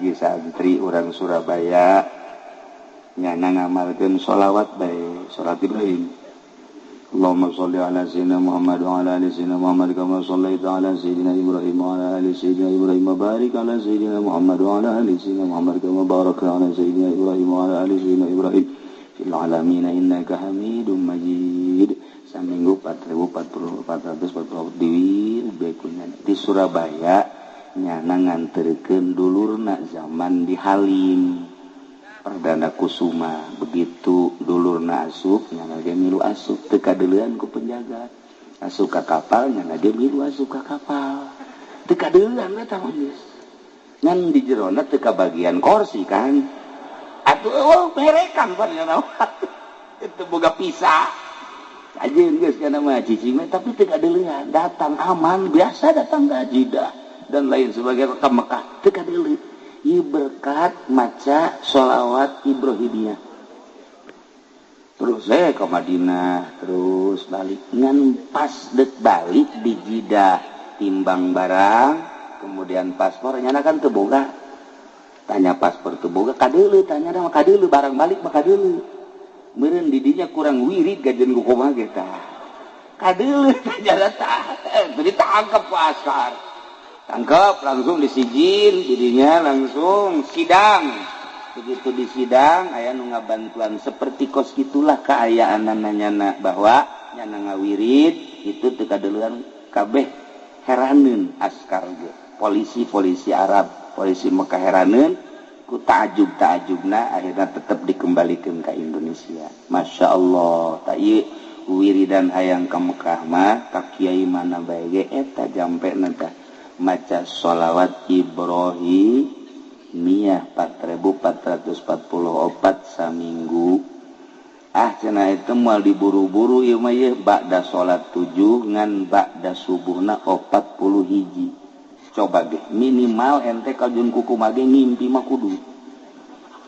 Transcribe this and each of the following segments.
Hiji santri urang Surabaya nyana ngamalkeun sholawat bae, salat Ibrahim. Allahumma sholli ala sayyidina Muhammad wa ala ali sayyidina Muhammad kama shallaita ala sayyidina Ibrahim wa ala ali sayyidina Ibrahim wa barik ala sayyidina Muhammad wa ala ali sayyidina Muhammad kama barakta ala sayyidina Ibrahim wa ala ali sayyidina Ibrahim fil alamin innaka Hamidum Majid. Saminggu 4440 diwir bekunya di Surabaya nyana nganterkeun dulurna zaman di Halim Perdana Kusuma. Begitu dulurna asup nyana ge milu asup teu kadeulean ku penjaga, asup ka kapal nyana ge milu asup ka kapal teu kadeulean eta mah geus ngan di jerona teu kabagian kursi kan atuh eueuh berekan pan nyana itu boga pisah ajeun geus kana mah cicing tapi teu kadeulean datang aman biasa datang ka Jeddah dan lain sebagainya ke Mekah teu kadeulean. Ieu berkat maca sholawat Ibrahimiyah. Terus saya ke Madinah, terus balik. Ngan pas dek balik di Jeddah timbang barang, kemudian paspor nyana kan teu boga. Tanya paspor teu boga, kadeuleu tanya mah kadeuleu barang balik mah kadeuleu. Meureun di dinya kurang wirid gajeun ku kumaha ge tah. Kadeuleu tanya tah, ditangkep ku askar. Tangkap langsung disijil, jadinya langsung sidang. Begitu disidang, aya nu ngabantuan seperti kos gitulah kaayaan nyana bahwa nyana ngawirid itu teu kadeulean kabeh heraneun askar ge. Polisi-polisi Arab, polisi Mekah heraneun ku ta'ajub-ta'ajubna akhirnya tetep dikembalikan ke Indonesia. Masya Allah, tak ieu wiridan hayang ka Mekah mah ka kiai mana bae ge eta jampe tah. Maca sholawat Ibrahimiyah 4444 saminggu. Ah cenah itu moal diburu-buru ieu mah ieu ba'da salat 7 ngan ba'da subuhna 41. Coba ge minimal ente kajeun kuku mage ngimpi mah kudu.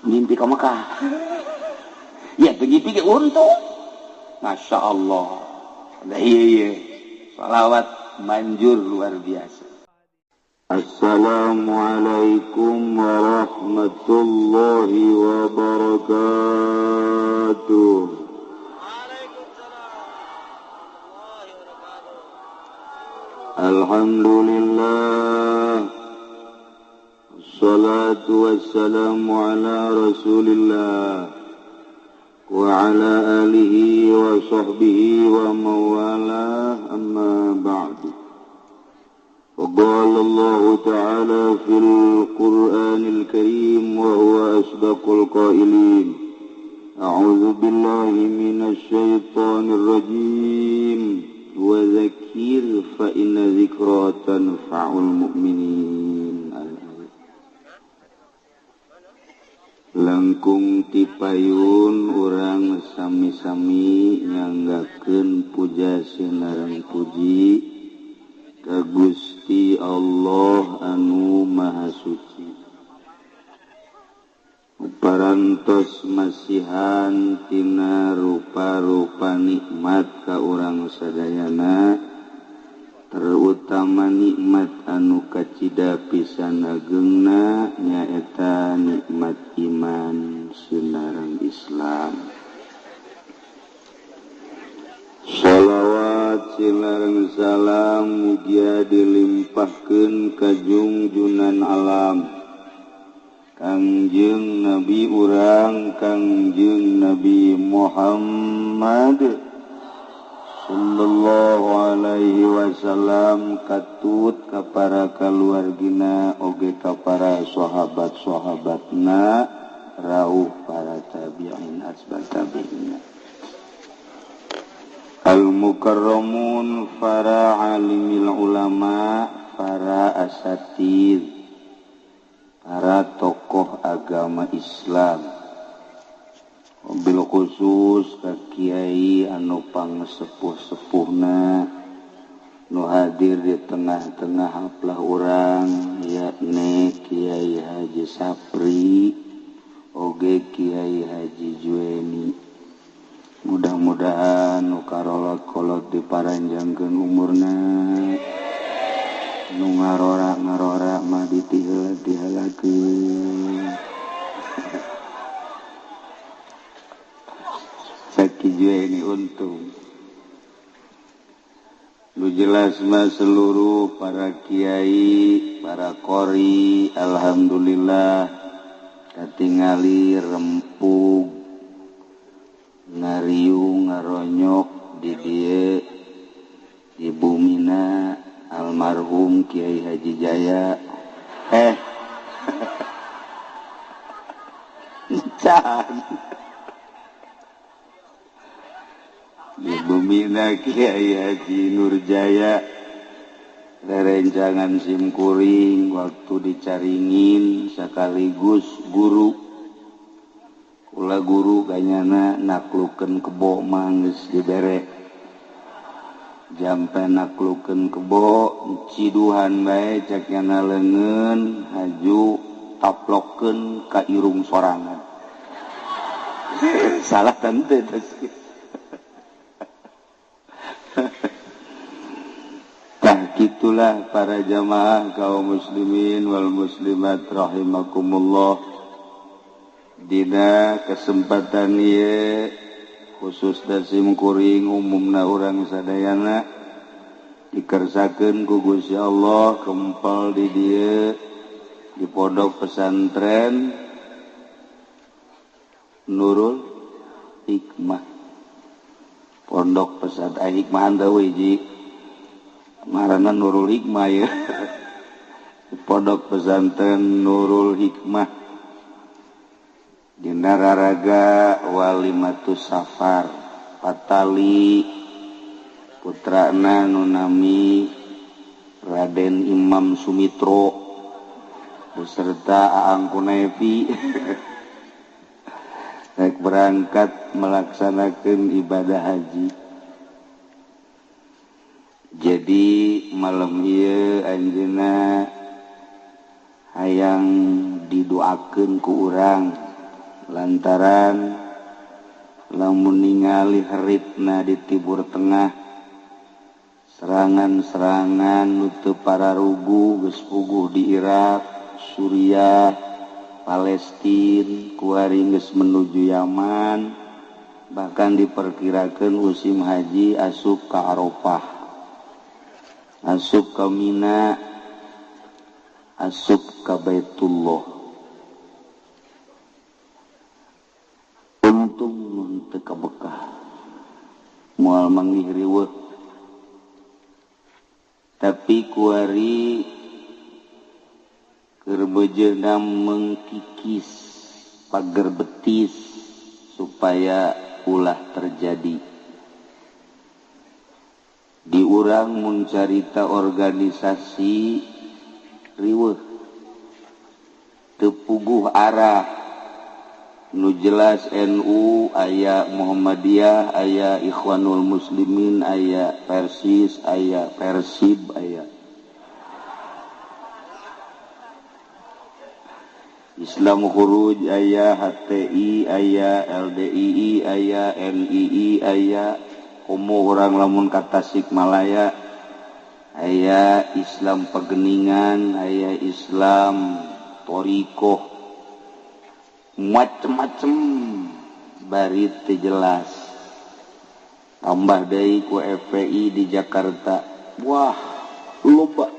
Ngimpi ka Mekah. Ya teu ngimpi ge untung. Masya Allah. Da ieu sholawat manjur luar biasa. Assalamualaikum warahmatullahi wabarakatuh. Waalaikumsalam warahmatullahi wabarakatuh. Alhamdulillah. Wassalatu wassalamu ala Rasulillah wa ala alihi wa sahbihi wa mawalah, amma ba'du. وقال الله تعالى في القرآن الكريم وهو أصدق القائلين أعوذ بالله من الشيطان الرجيم وذكر فإن ذكرى تنفع المؤمنين. Langkung tipayun urang sami-sami nyanggakeun puja sinareng puji ka Gusti Allah anu Maha Suci. Parantos masihan tina rupa-rupa nikmat ka urang sadayana, terutama nikmat anu kacida pisan agengna nyaeta nikmat iman sinareng Islam. Shalawat silareng salam mugia dilimpahkeun ka jungjunan alam Kangjeng Nabi urang Kangjeng Nabi Muhammad sallallahu alaihi wasallam katut ka para kaluargina oge ka para sahabat-sahabatna rauh para tabi'in asbat tabi'in. Al-mukarramun para alimil ulama, para asatid, para tokoh agama Islam, bil khusus ka kiai anu pangesepuh-sepuhna nu hadir di tengah-tengah haplah urang, yakni Kiai Haji Sapri oge Kiai Haji Jueni. Mudah-mudahan nu karolot-kolot diparanjangkeun umurna, Nu ngarora-ngarora mah ditiheula-tihelakeun. Sakijue ini untung. Lu jelas mah seluruh para kiai, para qori, alhamdulillah katingali rempug ngariung ngaronyok di dieu di bumina almarhum Kiai Haji Jaya. Di bumina Kiai Haji Nurjaya rerencangan simkuring waktu dicaringin sekaligus guru kula guru kanyana naklukeun kebo mah geus dibere jampe naklukeun kebo ciduhan bae cek nyana leungeun haju taplokeun ka irung sorangan. Salah tante tas. Tah kitulah para jamaah kaum muslimin wal muslimat rahimakumullah. Dina kesempatan ieu khusus dasim kuring umumna urang sadayana dikersakeun ku Gusti Allah kempal di dieu di pondok pesantren Nurul Hikmah. Pondok pesantren Hikmah teu hiji marana Nurul Hikmah ya. Pondok pesantren Nurul Hikmah dina raraga Walimatus Safar patali putrana nu nami Raden Imam Sumitro beserta Aang Kunevi rek berangkat melaksanakan ibadah haji. Jadi malam ieu anjeunna hayang didoakeun ku urang lantaran lamun ningali heritna di Timur Tengah serangan-serangan nu teu pararugu geus puguh di Irak, Suriah, Palestina, kuari geus menuju Yaman, bahkan diperkirakan musim haji asup ka Arafah, asup ka Mina, asup ka Baitullah. Untung mun teu ka Mekah moal manggih riweuh, tapi kuari keur bejeuna mengkikis pager betis supaya ulah terjadi. Di urang mun carita organisasi riweuh teu puguh arah. Nu jelas NU aya Muhammadiyah, aya Ikhwanul Muslimin, aya Persis, aya Persib, aya Islam Khuruj, aya HTI, aya LDII, aya NII, aya komo urang lamun ka Tasikmalaya, aya Islam Pegeningan, aya Islam Torikoh, macem-macem bari teu jelas. Tambah deui ku FPI di Jakarta, wah loba.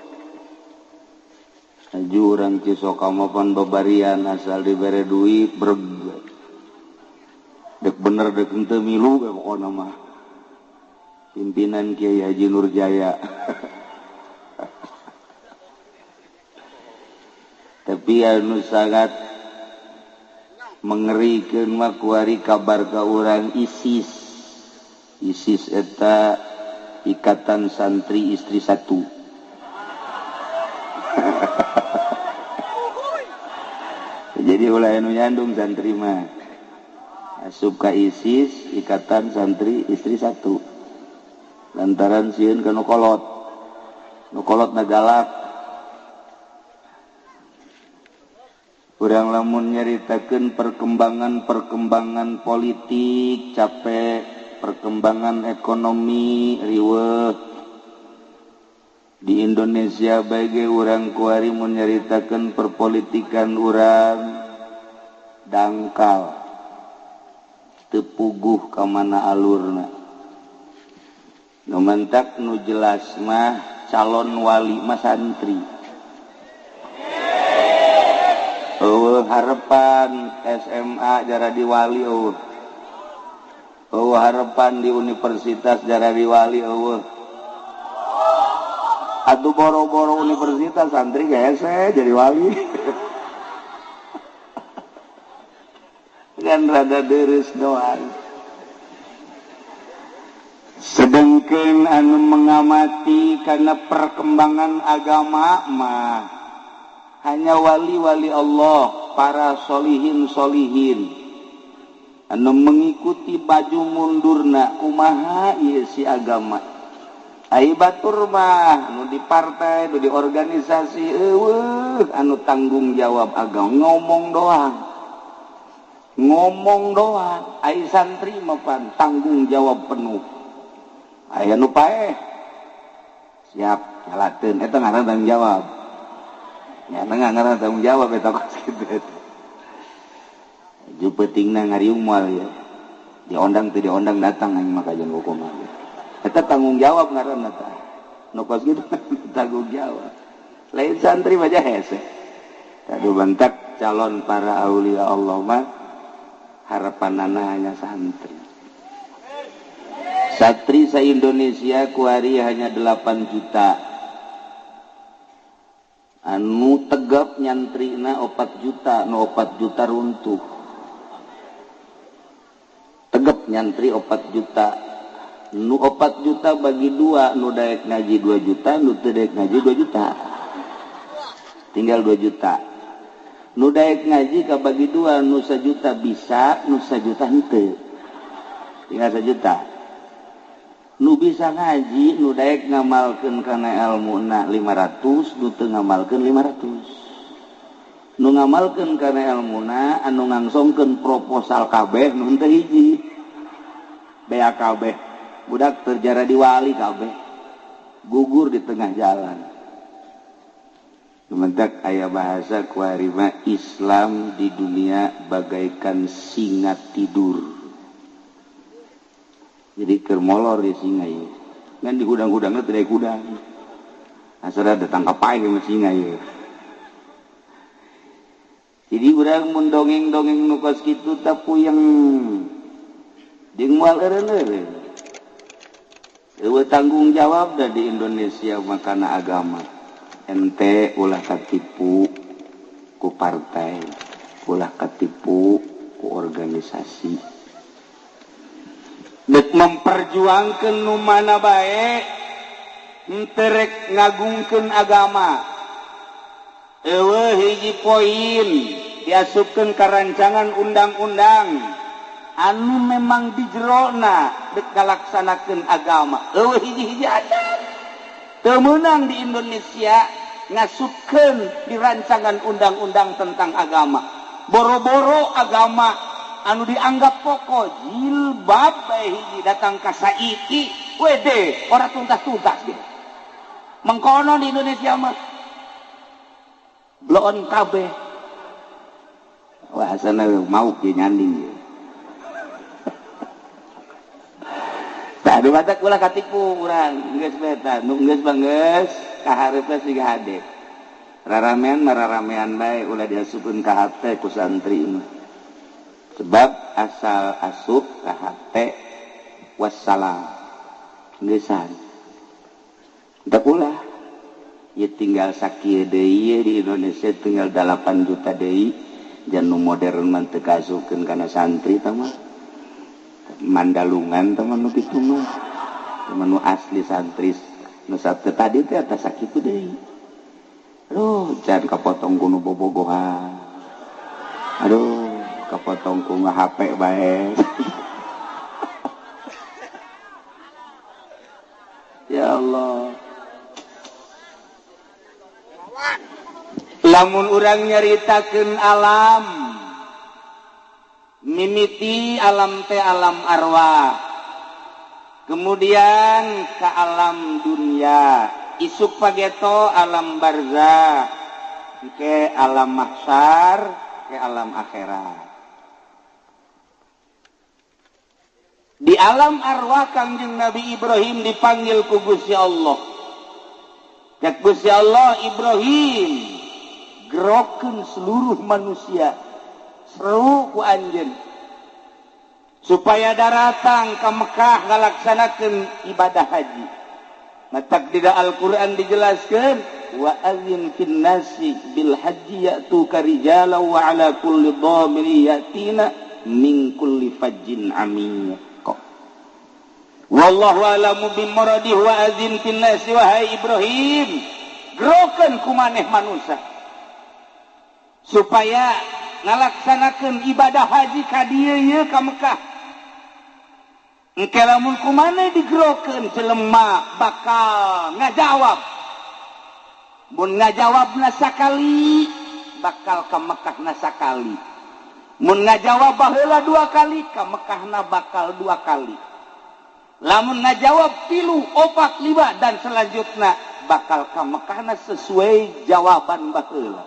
Aju urang Cisokamapan babarian asal dibere duit breg. Dek bener dek henteu milu we pokona mah. Pimpinan Kiai Haji Nurjaya. Tapi anu sangat mengerikeun mah kuari kabar ka urang ISIS. ISIS eta Ikatan Santri Istri Satu. Jadi ulah anu nyandung santri mah asup ka ISIS Ikatan Santri Istri Satu lantaran sieun ka nu kolot, nu kolot na galak. Urang lamun nyaritakeun perkembangan-perkembangan politik capek, perkembangan ekonomi riweuh, Di Indonesia bae urang kuari mun nyaritakeun perpolitikan urang dangkal teu puguh ka mana alurna. Nu mentak nu jelas mah calon wali mah santri. Eueuh harepan SMA jaradi wali eueuh. Eueuh harepan di universitas jaradi wali eueuh. Atuh boro-boro universitas santri hese jadi wali. Kan rada deres doang. Sedengkeun anu mengamati karena perkembangan agama mah hanya wali-wali Allah, para solihin-solihin anu mengikuti baju mundurna kumaha ieu si agama. Ai batur mah anu di partai, anu di organisasi eueuh anu tanggung jawab agama ngomong doang. Ngomong doang, ai santri mah pan tanggung jawab penuh. Aya nu paeh siap nyalateun eta ngaran tanggung jawab. Nya ngaran tanggung jawab eta kos kitu. Ju peutingna ngariung moal ya. Diondang teu diondang datang aing mah kajian hukum. Eta tanggung jawab ngaranna tah. Nu kos kitu tanggung jawab. Lain santri mah hese. Tadu bentak calon para aulia Allah mah harapanana hanya santri. Santri sa-Indonesia kuari hanya 8 juta. Anu tegap nyantrina 4 juta, nu 4 juta runtuh. Tegap nyantri 4 juta. Nu 4 juta bagi 2, nu daek ngaji 2 juta, nu teu daek ngaji 2 juta. Tinggal 2 juta. Nu daek ngaji kabagi 2, nu 1 juta bisa, nu 1 juta henteu. Tinggal 1 juta. Nu bisa ngaji, nu daek ngamalkeun kana elmuna 500, nu teu ngamalkeun 500. Nu ngamalkeun kana elmuna anu ngangsongkeun proposal kabeh nu henteu hiji. Bea kabeh. Budak terjara di wali kabeh. Gugur di tengah jalan. Kementak aya bahasa kuarima Islam di dunia bagaikan singa tidur. Jadi keur molor di singa ieu. Ngan di hudang-hudangna teu daek hudang. Asal datang ka paeh mah singa ieu. Jadi urang mun dongeng-dongeng nu kos kitu tah puyeng. Jeung moal eureun-eureun. Eueuh tanggung jawab da di Indonesia mah kana agama. Ente ulah katipu ku partai, ulah katipu ku organisasi. Dek memperjuangkeun nu mana bae, henteu rek ngagungkeun agama. Eueuh hiji poin diasupkeun ka rancangan undang-undang anu memang di jerona dek ngalaksanakeun agama. Eueuh hiji-hiji acan. Teu meunang di Indonesia ngasupkeun di rancangan undang-undang tentang agama. Boro-boro agama anu dianggap pokok jilbab bae hiji datang ka saiki wede ora tuntas-tuntas ge. Mengkono di Indonesia mah bloon kabeh. Wah asana mau ge nyanding ye. Tah nu batak ulah katipu urang geus bae tah nu geus mah geus kaharepna siga hade. Raramean mah raramean bae ulah diasupkeun ka hate ku santri mah. Sebab asal asup ka hate wassalam geusan. Teu ulah ieu tinggal sakieu deui di Indonesia tinggal 8 juta deui jan nu modern mah teu kaasupkeun kana santri tah mah. Mandalungan teman nu kitu mah teman nu asli santri nu satu tadi teh atas sakitu deui. Aduh, jangan kapotong ku nu bobogohan. Aduh, kapotong ku HP bae. Ya Allah. Lamun urang nyaritakeun alam mimiti alam teh alam arwah, kemudian ke alam dunia, Isuk pageto alam barzah, ke alam mahsyar, ke alam akhirat. Di alam arwah Kangjeng Nabi Ibrahim dipanggil ku Gusti Allah. Cek Gusti Allah, Ibrahim gerokeun seluruh manusia seru ku anjeun supaya daratang ka Mekah ngalaksanakeun ibadah haji. Matak di Al-Qur'an dijelaskeun wa adzin fin nasi bil haji ya'tuka rijalan wa ala kulli dhamiri ya'tina min kulli fajjin amiq. Wallahu a'lamu bimuradihi wa adzin fin nasi wahai Ibrahim gerokeun ku maneh manusia supaya ngalaksanakeun ibadah haji ka dieu ieu ka Mekah. Engke lamun ku maneh digerokeun jelema bakal ngajawab. Mun ngajawabna sakali bakal ka Mekahna sakali. Mun ngajawab baheula dua kali ka Mekahna bakal dua kali. Lamun ngajawab 3, 4, 5 dan selanjutnya bakal ka Mekahna sesuai jawaban baheula.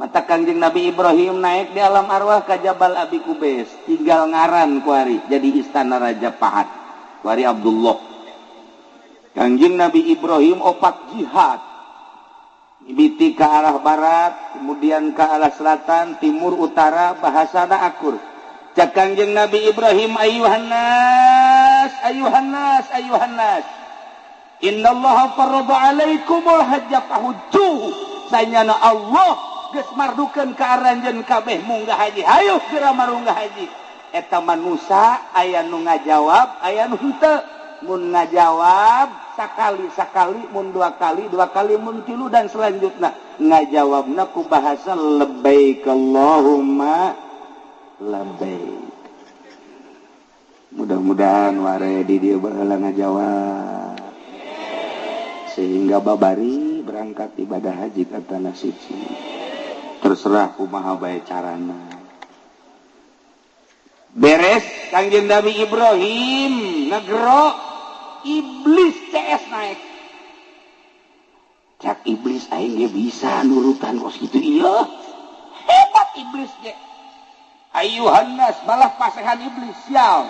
Mata Kangjeng Nabi Ibrahim naik di alam arwah ka Jabal Abi Kubais, tinggal ngaran kuari jadi istana Raja Pahat, kuari Abdullah. Kangjeng Nabi Ibrahim opat jihad. Mimiti ke arah barat, kemudian ke arah selatan, timur, utara, bahasana akur. Cak Kangjeng Nabi Ibrahim, ayuhan nas, ayuhan nas, ayuhan nas. Innallaha farrada alaikumul hajja fahujjuhu. Sanyana Allah geus mardukeun ka aranjeun kabeh munggah haji. Hayu geura marunggah haji. Eta manusa aya nu ngajawab, aya nu henteu. Mun ngajawab sakali-sakali, mun dua kali, dua kali, mun tilu dan selanjutna. Ngajawabna ku bahasa labbaik Allahumma labbaik. Mudah-mudahan ware di dieu baheula ngajawab sehingga babari berangkat ibadah haji ke tanah suci. Terserah kumaha bae carana. Beres Kangjeng Nabi Ibrahim ngegero iblis CS naik. Cak iblis aing ge bisa nurutan kos kitu ieu. Hebat iblis ge. Ayuhan nas, malah pasehan iblis sial.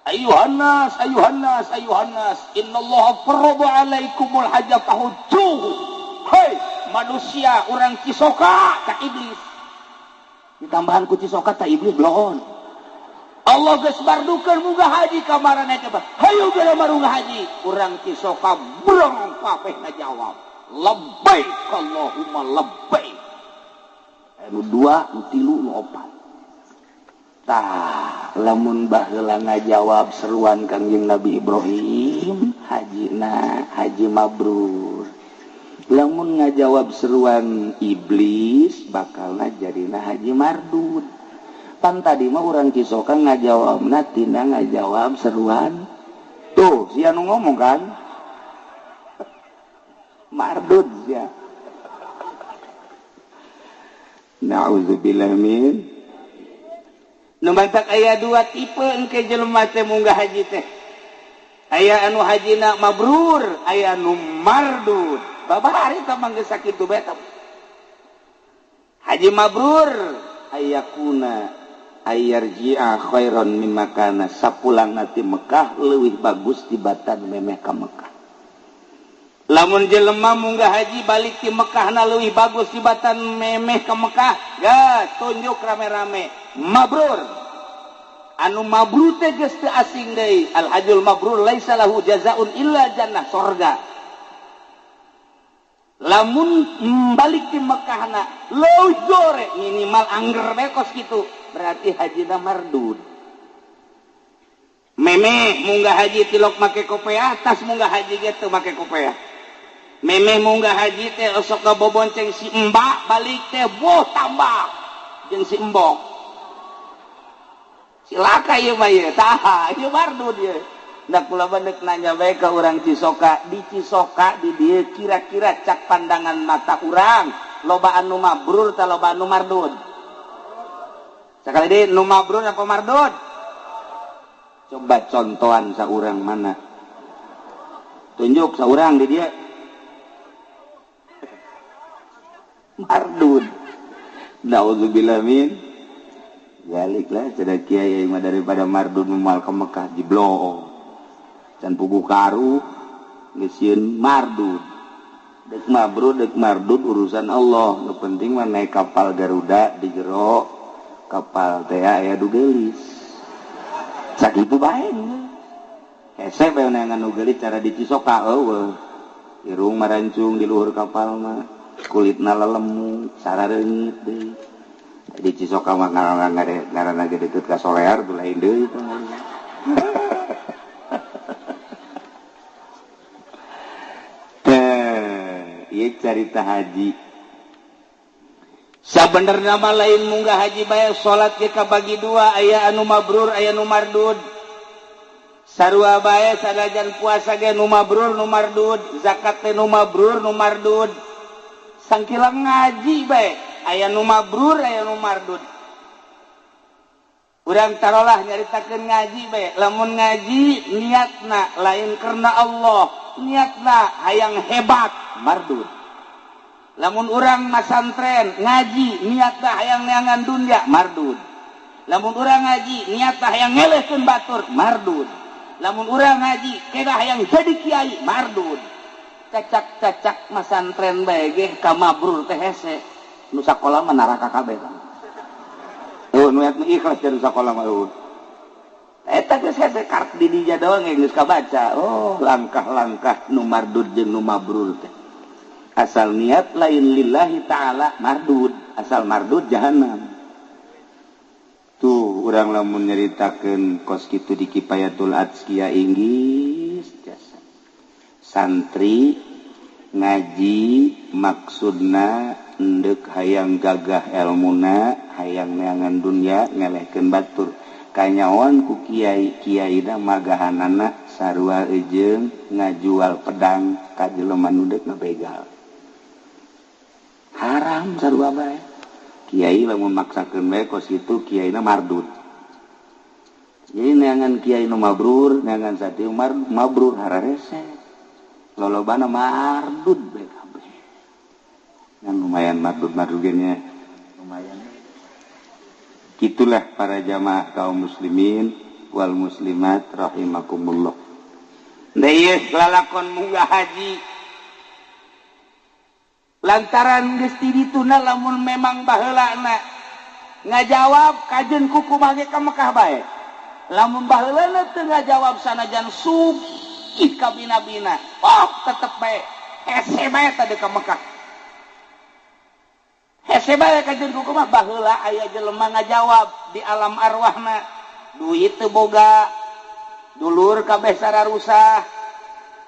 Ayuhan nas, ayuhan nas, ayuhan nas, innallaha farrada alaikumul hajja fahujjuhu. Hei manusia orang Cisoka tak iblis. Ditambahan ku Cisoka tak iblis bloon. Allah geus mardukeun munggah haji ka maraneh teh. Hayu geura marunggah haji. Urang Cisoka brong kabeh ngajawab. Labbaik Allahumma labbaik. Anu 2, nu 3, nu 4. Tah, lamun baheula ngajawab seruan Kangjeng Nabi Ibrahim, hajina haji mabrur. Lamun ngajawab seruan iblis bakalna jadina haji mardud. Pan tadi mah urang Cisoka ngajawabna tina ngajawab seruan. Tuh, sia nu ngomong kan? Mardud sia. Na'udzubillah min. Nu mantak aya dua tipe engke jelema teh munggah haji teh. Aya anu hajina mabrur, aya anu mardud. Babari tah mangga sakitu bae tah. Haji mabrur ayakuna ayarji'a khairan mimma kana, sapulangna ti Mekah leuwih bagus tibatan memeh ka Mekah. Lamun jelema munggah haji balik ti Mekahna leuwih bagus tibatan memeh ka Mekah, geus tunjuk rame-rame mabrur. Anu mabrur teh geus teu asing deui. Al hajjul mabrur laisa lahu jazaa'un illa jannah, sorga. Lamun balik di Mekahna leuwih gore minimal angger bae kos kitu, berarti hajina mardud. Memeh munggah haji tilok make kopeah, tas munggah haji ge teu make kopeah. Memeh munggah haji teh osok ngabobonceng si embak, balik teh boh tambah jeung si embok. Cilaka ieu mah ieu, tah ieu mardud ieu. Nah kula mah deuk nanya bae ka urang Cisoka, di Cisoka di dieu kira-kira cak pandangan mata urang loba anu mabrur ta loba anu mardud? Sakali deui nu mabrur apa mardud? Coba contohan saurang mana? Tunjuk saurang di dia. Mardud. Nauzubillah min zalik lah cenah kiai mah daripada mardud moal ka Mekah jiblong. Can puguh karu geus sieun mardud. Dek mabrur dek mardud urusan Allah. Nu penting mah naik kapal Garuda di jero kapal teh aya du geulis. Sakitu bae. Hese bae neangan nu geulis cara di Cisoka eueuh. Irung marancung di luhur kapal mah. Kulitna lelemu sarareungit deui. Di Cisoka mah ngaranna ge deukeut ka Solear tuh lain deui teh. Teh, ieu carita haji. Sabenerna mah lain munggah haji bae salat ge kabagi dua, aya anu mabrur aya nu mardud. Sarua bae sanajan puasa ge nu mabrur nu mardud, zakat teh nu mabrur nu mardud. Sangkilang ngaji bae aya nu mabrur aya nu mardud. Urang tarolah nyaritakeun ngaji bae, lamun ngaji niatna lain karena Allah, niatna hayang hebat mardud. Lamun urang masantren ngaji niatna hayang neangan dunya mardud. Lamun urang ngaji niatna hayang ngelehkeun batur mardud. Lamun urang ngaji kedah hayang jadi kiai mardud. Cacak-cacak masantren bae ge ka mabrur teh hese. Nu sakola mah neraka kabeh kan. Eueuh nu ikhlas jadi sakola mah eueuh. Eta geus hese kart di dinya doang geus kabaca. Oh, langkah-langkah nu mardud jeung nu mabrur teh. Asal niat lain lillahi ta'ala mardud, asal mardud jahanam. Tuh urang lamun nyaritakeun kos kitu di Kifayatul Adzkiya Inggris jasa. Santri ngaji maksudna endek hayang gagah elmuna, hayang neangan dunya ngelehkeun batur. Kanyawan ku kiai kiaina magahanana sarua eujeung ngajual pedang ka jelema nu deuk ngabegal. Haram sarua bae. Kiai lamun maksakeun bae kos kitu kiaina mardud. Jadi neangan kiai nu mabrur, neangan santri mabrur hararese. Lolobana mardud bae kabeh. Ngan lumayan mardud-mardud ge nya. Lumayan. Itulah para jamaah kaum muslimin wal muslimat rahimakumullah. Deui lalakon munggah haji. Lantaran geus ti dituna lamun memang baheulana ngajawab kajeun kukumaha ge ka Mekah bae. Lamun baheulana teu ngajawab sanajan sugih ka bina-bina, oh tetep bae hese bae tadi ka Mekah. Hese bae kajeun kukumaha baheula aya jelema ngajawab di alam arwahna, duit teu boga, dulur kabeh sararusah.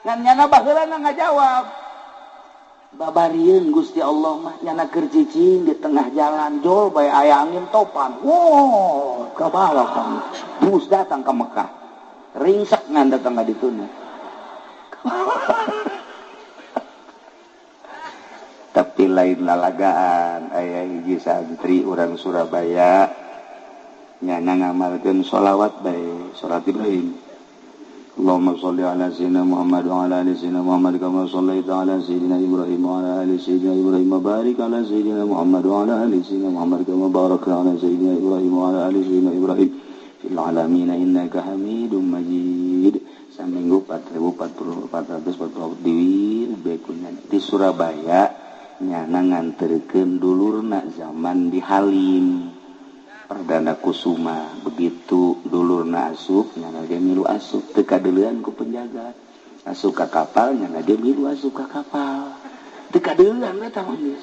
Ngan nyana baheulana ngajawab. Babarieun Gusti Allah mah nyana keur cicing di tengah jalan jol bae aya angin topan. Wow, kabawa kamu. Bus datang ke Mekah. Ringsek ngan datang ka dituna. Tapi lain lalagaan aya hiji santri urang Surabaya nyana ngamalkeun sholawat bae, salat Ibrahim. Allahumma sholli ala sayyidina Muhammad wa ala ali sayyidina Muhammad kama shallaita ala sayyidina Ibrahim wa ala ali sayyidina Ibrahim wa barik ala sayyidina Muhammad wa ala ali sayyidina Muhammad kama barakta ala sayyidina Ibrahim wa ala ali sayyidina Ibrahim fil alamin innaka Hamidum Majid. Saminggu 4444 diwir bekunya di Surabaya nyana nganterkeun dulurna zaman di Halim Perdana Kusuma. Begitu dulurna asup nyana ge milu asup teu kadeulean ku penjaga, asup ka kapal nyana ge milu asup ka kapal teu kadeulean eta mah geus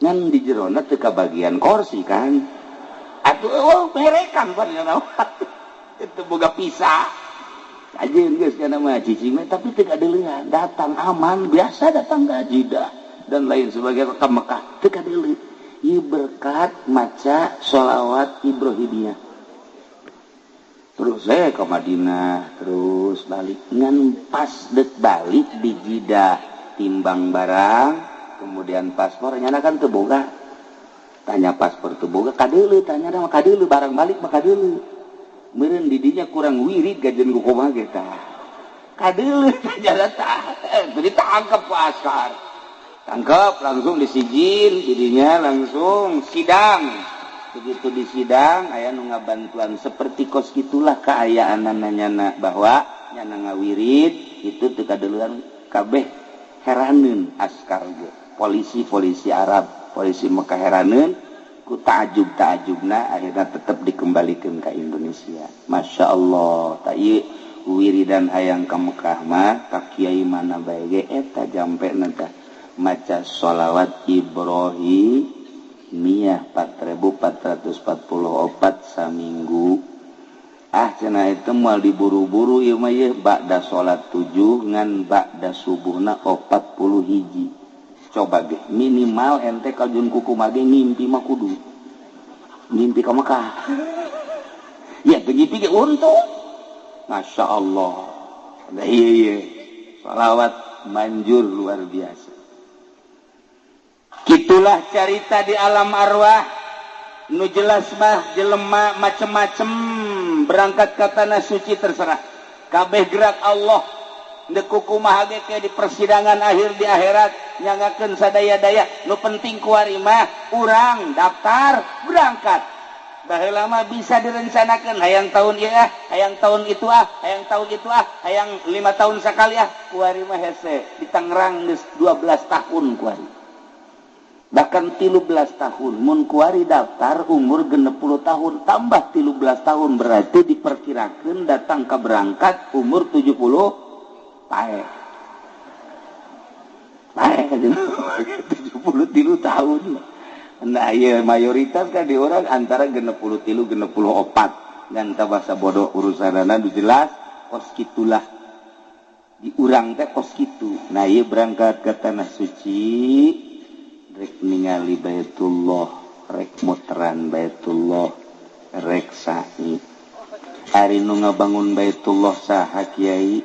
ngan di jerona teu kabagian kursi kan atuh eueuh berekan pan nyana itu boga pisah ajeun geus kana mah cicing tapi teu kadeulean datang aman biasa datang ka Jeddah dan lain sebagainya ke Mekah teu kadeulean. Ieu berkat maca sholawat Ibrahimiyah. Terus saya ke Madinah, terus balik. Ngan pas dek balik di Jeddah, timbang barang, kemudian paspor nyana kan teu boga. Tanya paspor teu boga, kadeuleu tanya mah kadeuleu barang balik mah kadeuleu. Meureun di dinya kurang wirid gajeun ku kumaha ge tah. Kadeuleuh jalan tah ditangkap ku askar. Tangkap langsung disijil jadinya langsung sidang. Begitu di sidang aya nu ngabantuan seperti kos gitulah kaayaan nyana bahwa nyana ngawirid itu teu kadeuleuhan kabeh heraneun askar ge. Polisi-polisi Arab, polisi Mekah heraneun ku ta'ajub-ta'ajubna akhirnya tetap dikembalikan ke Indonesia. Masya Allah, tak ieu wiridan hayang ka Mekah mah ka kiai mana bae ge eta jampena tah maca sholawat Ibrahimiyah 4444 saminggu. Ah cenah itu moal diburu-buru ieu mah ieu ba'da salat 7 ngan ba'da subuhna 41. Coba ge minimal ente kajun kuku mage ngimpi mah kudu ngimpi ka Mekah. Ya teu ngimpi ge untung. Masya Allah. Nah, iya. Salawat manjur luar biasa. Gitulah carita di alam arwah. Nu jelas mah jelema macem-macem berangkat ke tanah suci terserah. Kabeh gerak Allah. Ndek kumaha ge ke di persidangan akhir di akhirat nyangakeun sadaya-daya. Nu penting kuari mah urang daftar berangkat. Baheula mah bisa direncanakeun hayang tahun ieu ah, hayang tahun itu ah, hayang tahun itu ah, hayang 5 tahun sakali ah. Kuari mah hese di Tangerang geus 12 tahun kuari. Bahkan 13 tahun mun kuari daftar umur 60 tahun tambah 13 tahun berarti diperkirakan datang ke berangkat umur 70 pae. Pae 73 tahun. Nah iya mayoritas kan di orang antara 63 64 ngan bahasa bodoh urusanana nu jelas kos kitulah di urang teh kos kitu. Nah iya berangkat ke tanah suci rek ningali Baitullah, rek muteran Baitullah, rek sa'i. Ari nu ngabangun Baitullah saha kiai?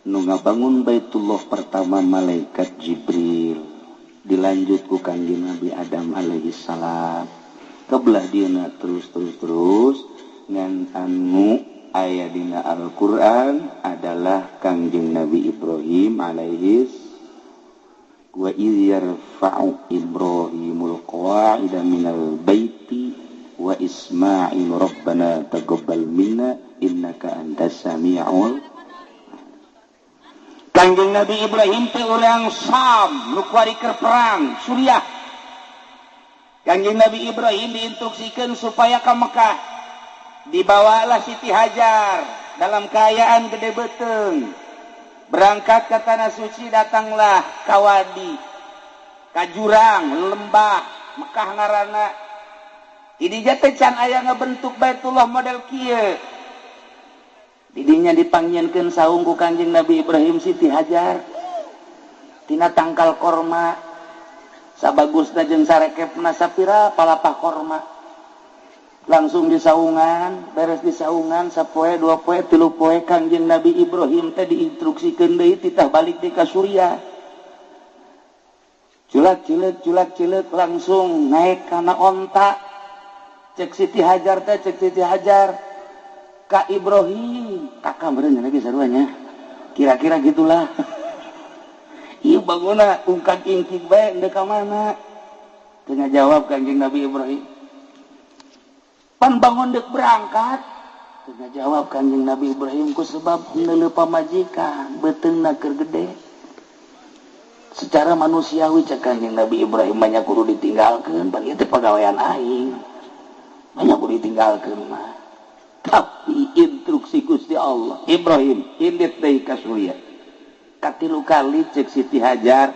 Nu ngabangun Baitullah pertama malaikat Jibril, dilanjut ku Kangjeng Nabi Adam alaihi salam. Kebelah dieuna terus terus terus ngan anu aya dina Al-Qur'an adalah Kangjeng Nabi Ibrahim alaihi wa idh yarfa'u Ibrahimul qawa'ida minal baiti wa Ismail rabbana taqabbal minna innaka antas samiul. Kangjeng Nabi Ibrahim teh urang Sam nu kuari keur perang Suriah. Kangjeng Nabi Ibrahim diinstruksikeun supaya ka Mekah. Dibawalah Siti Hajar dalam keadaan gede beuteung. Berangkat ke tanah suci datanglah ka wadi, ka jurang, lembah Mekah ngaranna. Didinya teh can aya ngabentuk Baitullah model kieu. Didinya dipanggieunkeun saung ku Kangjeng Nabi Ibrahim Siti Hajar. Tina tangkal korma sabagusna jeung sarekepna sapira palapah korma. Langsung disaungan, beres disaungan sapoe dua poe tilu poe Kangjeng Nabi Ibrahim teh diinstruksikeun deui titah balik deui ka Suriah. Culak cileuk culak cileuk langsung naik kana onta. Cek Siti Hajar teh cek Siti Hajar ka Ibrahim, kakak meureun lagi saruanya. Kira-kira gitulah. Ieu bangunna ungkak ingkik bae ndek ka mana? Teu ngajawab Kangjeng Nabi Ibrahim. Pan bangun dek berangkat, teu ngajawab Kangjeng Nabi Ibrahim ku sebab neuleuh pamajikan beuteungna keur gede. Secara manusiawi cek Kangjeng Nabi Ibrahim banyak kudu ditinggalkeun, pan ieu teh pagawean aing. Banyak kudu ditinggalkeun mah. Tapi instruksi Gusti Allah, Ibrahim indit deui ka Suriah. Katilu kali cek Siti Hajar,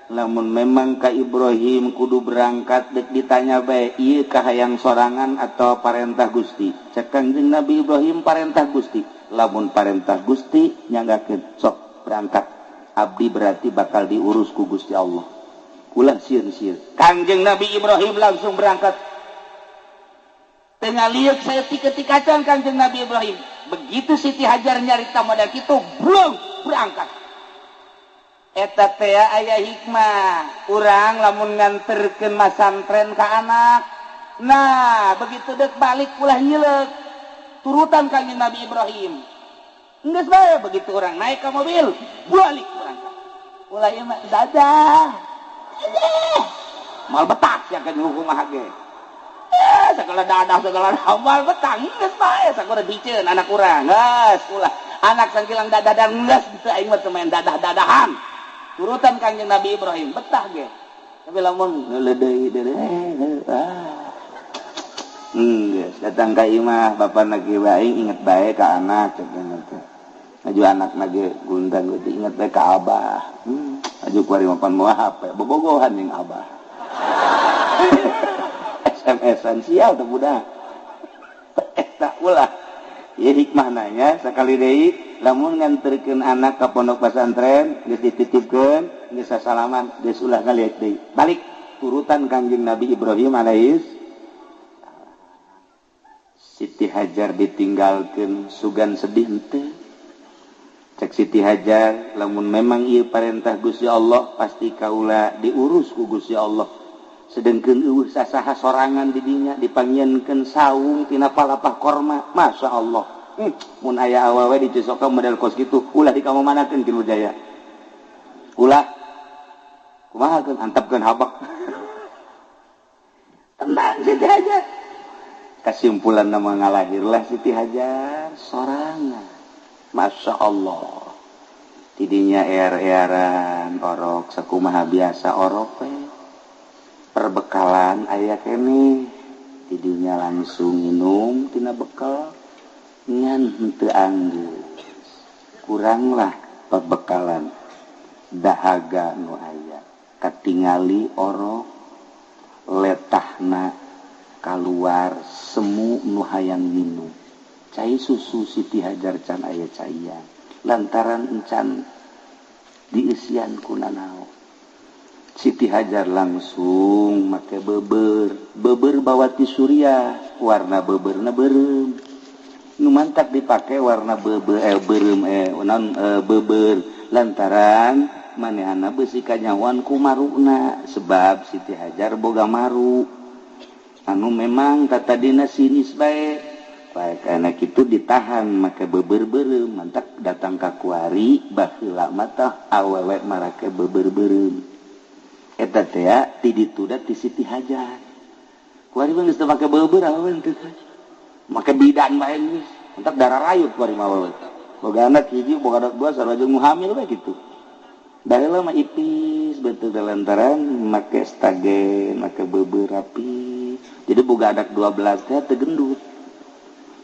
lamun memang ka Ibrahim kudu berangkat dek ditanya bae ieu ka hayang sorangan atau parentah Gusti. Cek Kangjeng Nabi Ibrahim parentah Gusti. Lamun parentah Gusti nyanggakeun sok berangkat. Abdi berarti bakal diurus ku Gusti Allah. Ulah sieun-sieun. Kangjeng Nabi Ibrahim langsung berangkat. Tengah liuk saya ketika Kangjeng Nabi Ibrahim. Begitu Siti Hajar nyarita model kitu, belum berangkat. Eta teh aya hikmah. Urang lamun nganterkeun masantren ka anak. Nah, begitu dek balik ulah nyileuk. Turutan Kangjeng Nabi Ibrahim. Geus bae begitu orang naik ke mobil, balik berangkat. Ulah ieu mah dadah. Dadah. Mal betah sia kan kumaha ge. Segala dadah segala moal betah geus bae sakuda diceun anak urang. Geus ulah anak sangkilang dadah dan geus teu aing mah teu main dadah-dadahan. Turutan Kangjeng Nabi Ibrahim betah ge. Tapi lamun ngeuleudeuy deui ah. Geus datang ka imah bapak lagi bae inget bae ka anak cek teh. Aju anak lagi gundang gitu inget bae ka abah. Aju kuari mapan moal HP bobogohan jeung abah. SMS-an sial teh budak. Eta ulah. Ieu hikmah nanya sakali deui lamun nganterkeun anak ka pondok pesantren geus dititipkeun geus sasalaman geus ulah ngaliat deui. Balik turutan Kangjeng Nabi Ibrahim alaihis. Siti Hajar ditinggalkeun sugan sedih henteu. Cek Siti Hajar lamun memang ieu parentah Gusti Allah pasti kaula diurus ku Gusti Allah. Sedengkeun eueuh sasaha sorangan di dinya dipanggieunkeun saung tina palapah korma. Masya Allah. Mun aya awewe dicosokan model kos kitu ulah dikamamanakeun ki Nurjaya. Ulah kumaha keun antepkeun habak. Tenang Siti Hajar. Kesimpulan nama ngalahirlah Siti Hajar sorangan. Masya Allah. Tidinya er-eran orok sakumaha biasa orok we. Perbekalan aya keneh. Tidinya langsung minum tina bekal ngan henteu anggeus. Kuranglah perbekalan dahaga nu aya. Katingali orok letahna kaluar semu nu hayang minum. Cai susu Siti Hajar can aya caian lantaran encan diisian ku nanaon. Siti Hajar langsung make beber, beber bawa ti Suriah, warna beberna beureum. Nu mantak dipake warna beber beureum naon beber lantaran manehana beusi kanyawan ku maruna sebab Siti Hajar boga maru. Anu memang tatadina sinis bae. Baik anak itu ditahan make beber beureum mantak datang ka kuari baheula mah tah awewe marake beber beureum. Eta teh ti ditu da ti Siti Hajar. Kuari mah geus teu make beber awewe teh. Make bidan bae geus. Mantak darah rayut kuari mah awewe. Boga anak hiji boga anak dua sarua jeung hamil bae kitu. Baheula mah ipis betul lantaran make stagen make beber rapi. Jadi boga anak 12 teh teu gendut.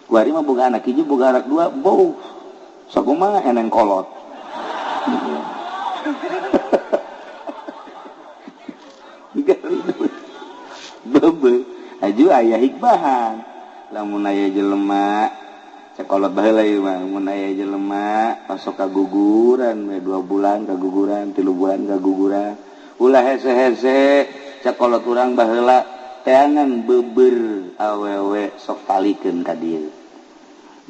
Kuari mah boga anak hiji boga anak dua bau sakumaha eneng kolot. Bebe aju aya hikmahan lamun aya jelema sakolot baheula ieu mah mun aya jelema masuk kaguguran we 2 bulan kaguguran 3 bulan kaguguran ulah hese-hese sakolot urang baheula teangan beber awewe sok talikeun ka dieu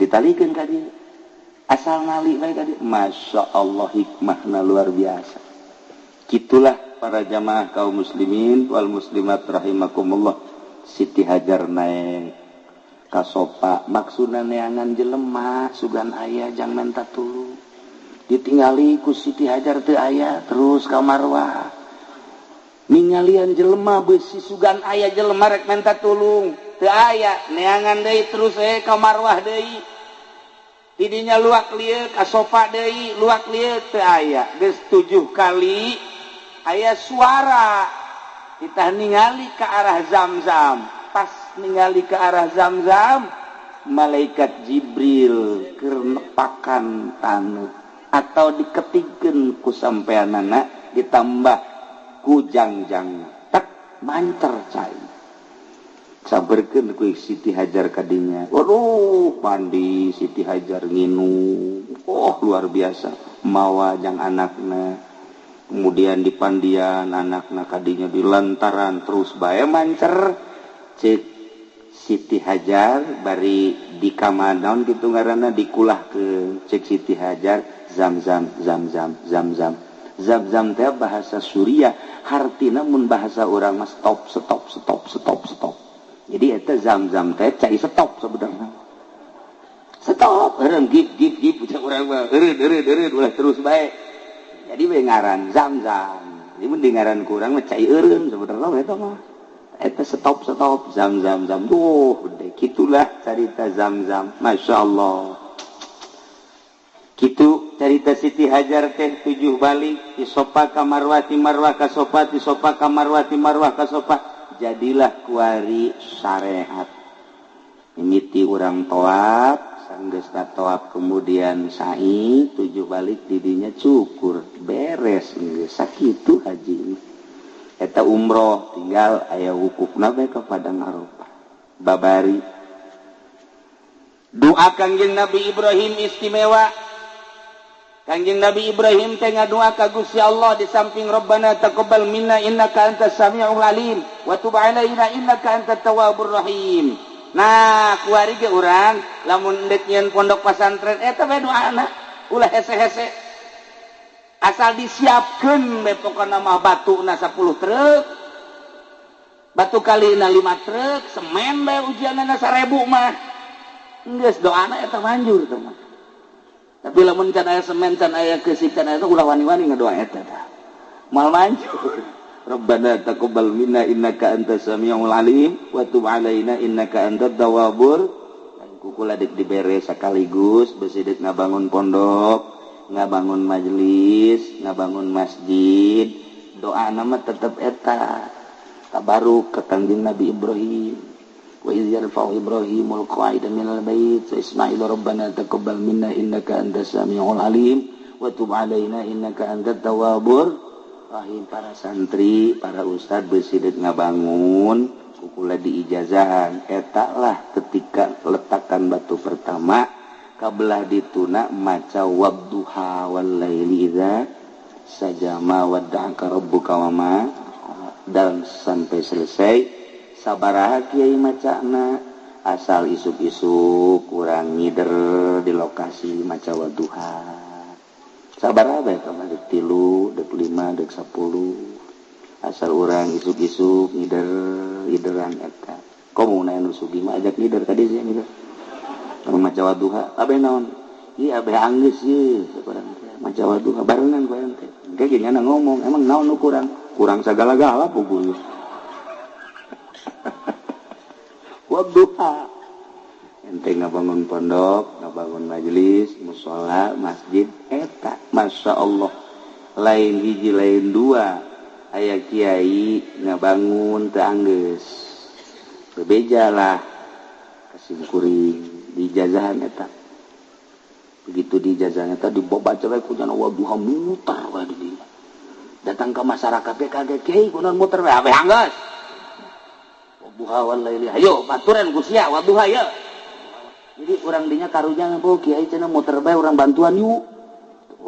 ditalikeun ka dieu asal ngali bae ka dieu. Masya Allah hikmahna luar biasa. Kitulah para jamaah kaum muslimin wal muslimat rahimakumullah. Siti Hajar naik ka sopa maksudna neangan jelema sugan aya jang menta tulung ditingali ku Siti Hajar teu aya terus ka Marwah ningalian jelema beusi sugan aya jelema rek menta tulung teu aya neangan deui terus ka Marwah deui tidinya luak lieu ka sopa deui luak lieu teu aya geus 7 kali aya suara kita ningali ke arah Zam-Zam. Pas ningali ke arah Zam-Zam malaikat Jibril keur nepakan taneuh atau diketikkeun ku sampeanana ditambah ku jangjang tak mancer cai saberkeun ku Siti Hajar kadinya. Waduh mandi Siti Hajar nginum oh luar biasa mawa jang anakna kemudian dipandian anakna kadinya dilantaran terus bae mancer cek Siti Hajar bari di kamanaon kitu ngaranna dikulahkeun cek Siti Hajar Zam-Zam Zam-Zam Zam-Zam Zam-Zam teh bahasa Suriah hartina mun bahasa urang mah stop stop stop stop stop. Jadi eta Zam-Zam teh cai stop sebenarnya. Stop eureun gip gip gip ucap urang mah eureun eureun eureun ulah terus bae. Jadi we ngaran zam-zam. Ini mun di ngaran kurang mah cai eureun sebenarnya eta mah. Eta stop stop zam zam zam. Duh, gitulah carita zam-zam. Masya Allah. Kitu carita Siti Hajar teh 7 balik ti Sofa ka Marwah, ti Marwah ka Sofa, ti Sofa ka Marwah, ti Marwah ka Sofa. Jadilah kuari syariat. Mimiti urang toab, sanggeusna toab kemudian sa'i 7 balik didinya cukur, beres geus sakitu haji. Eta umroh tinggal aya wukufna bae ka Padang Arafah. Babari doa Kangjeng Nabi Ibrahim istimewa. Kangjeng Nabi Ibrahim teh ngadua ka Gusti Allah di samping Rabbana taqabbal minna innaka antas samiul alim wa tub alaina innaka antat tawwabur rahim. Nah, kuari ge urang lamun deuk nyieun pondok pasantren eta bae doana, ulah hese-hese. Asal disiapkeun bae pokona mah batuna 10 truk. Batu kalina 5 truk, semen bae ujianna 1000 mah. Geus doana eta manjur teh mah. Tapi lamun can aya semen, can aya keusik, can aya ulah wani-wani ngadoa eta tah. Moal manjur. Rabbana taqabbal minna innaka antas samiul alim wa tub alaina innaka antat tawwabur. Kukula deuk dibere sakaligus besi deuk ngabangun pondok, ngabangun majelis, ngabangun masjid. Doana mah tetep eta. Tabaruk ka Kangjeng Nabi Ibrahim. Wa iz yarfa'u Ibrahimul qa'ida minal bait wa Ismail rabbana taqabbal minna innaka antas samiul alim wa tub alaina innaka antat tawwabur rahim. Para santri, para ustad besi deuk ngabangun kukula diijazahan eta lah ketika letakan batu pertama kabelah dituna maca wadduha wal laili idza sajama wadda'aka rabbuka wama dan sampai selesai. Sabaraha kiai macana asal isuk-isuk kurang ngider di lokasi maca wadduha. Sabaraha bae ka dek 3, dek 5, dek 10. Asal urang isuk-isuk ngider ngideran eta. Komo na anu sugih mah ajak ngider ka dieu ngider. Kalau maca wadduha abeh naon? Ieu abeh anggeus ieu urang teh maca wadduha barengan ku urang teh. Engke ge nyana ngomong, emang naon nu kurang? Kurang sagala-gala puguh. Wadduha ente ngabangun pondok, ngabangun majelis, musola, masjid eta Masya Allah lain hiji lain dua aya kiai ngabangun teu anggeus bebeja lah kasimkuring diijazahan eta. Begitu diijazahan eta dibaca bae ku jana wadduha muter bae di dinya. Datang ke masyarakat ge kaget kiai kunaon muter bae abeh anggeus. Wadduha wal laili ayo baturan ku sia wadduha ye. Jadi urang dinya karunya bu kiai cenah muter bae urang bantuan yuk.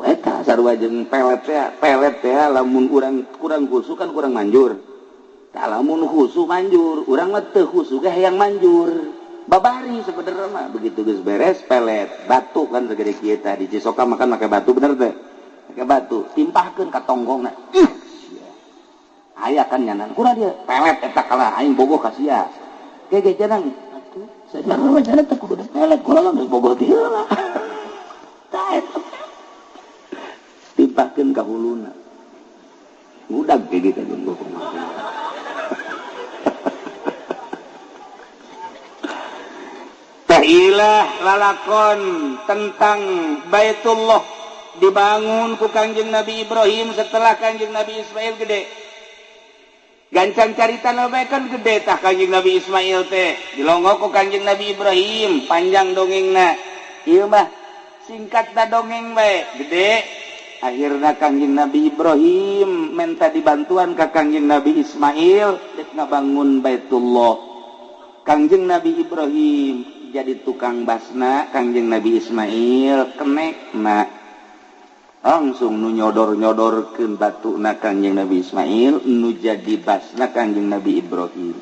Eta sarua jeung pelet teh, pelet teh lamun urang kurang khusu kan kurang manjur. Tah lamun khusu manjur, urang mah teu khusu ge hayang manjur. Babari sebenarnya mah begitu geus beres pelet, batu kan segede kieu tah di Cisoka makan make batu bener teh. Make batu, timpahkeun ka tonggongna. Ih. Aya kan nyanan kurang dia pelet eta kalah aing bogoh ka sia. Ge ge janang atuh sajarah mah jalan teh kudu pelet kula mah geus bogoh ti heula. Tah eta timpahkeun ka huluna. Ngudag ge ge ka jeung bogoh. Tah ilah lalakon tentang Baitullah dibangun ku Kangjeng Nabi Ibrahim setelah Kangjeng Nabi Ismail gede. Gancang carita bae kan gede tah Kangjeng Nabi Ismail teh dilongok ku Kangjeng Nabi Ibrahim panjang dongengna. Ieu mah singkat da dongeng bae gede. Akhirna Kangjeng Nabi Ibrahim minta dibantuan ka Kangjeng Nabi Ismail dek ngabangun Baitullah. Kangjeng Nabi Ibrahim jadi tukang basna, Kangjeng Nabi Ismail kenekna. Langsung nu nyodor-nyodorkeun batuna Kangjeng Nabi Ismail, nu jadi basna Kangjeng Nabi Ibrahim.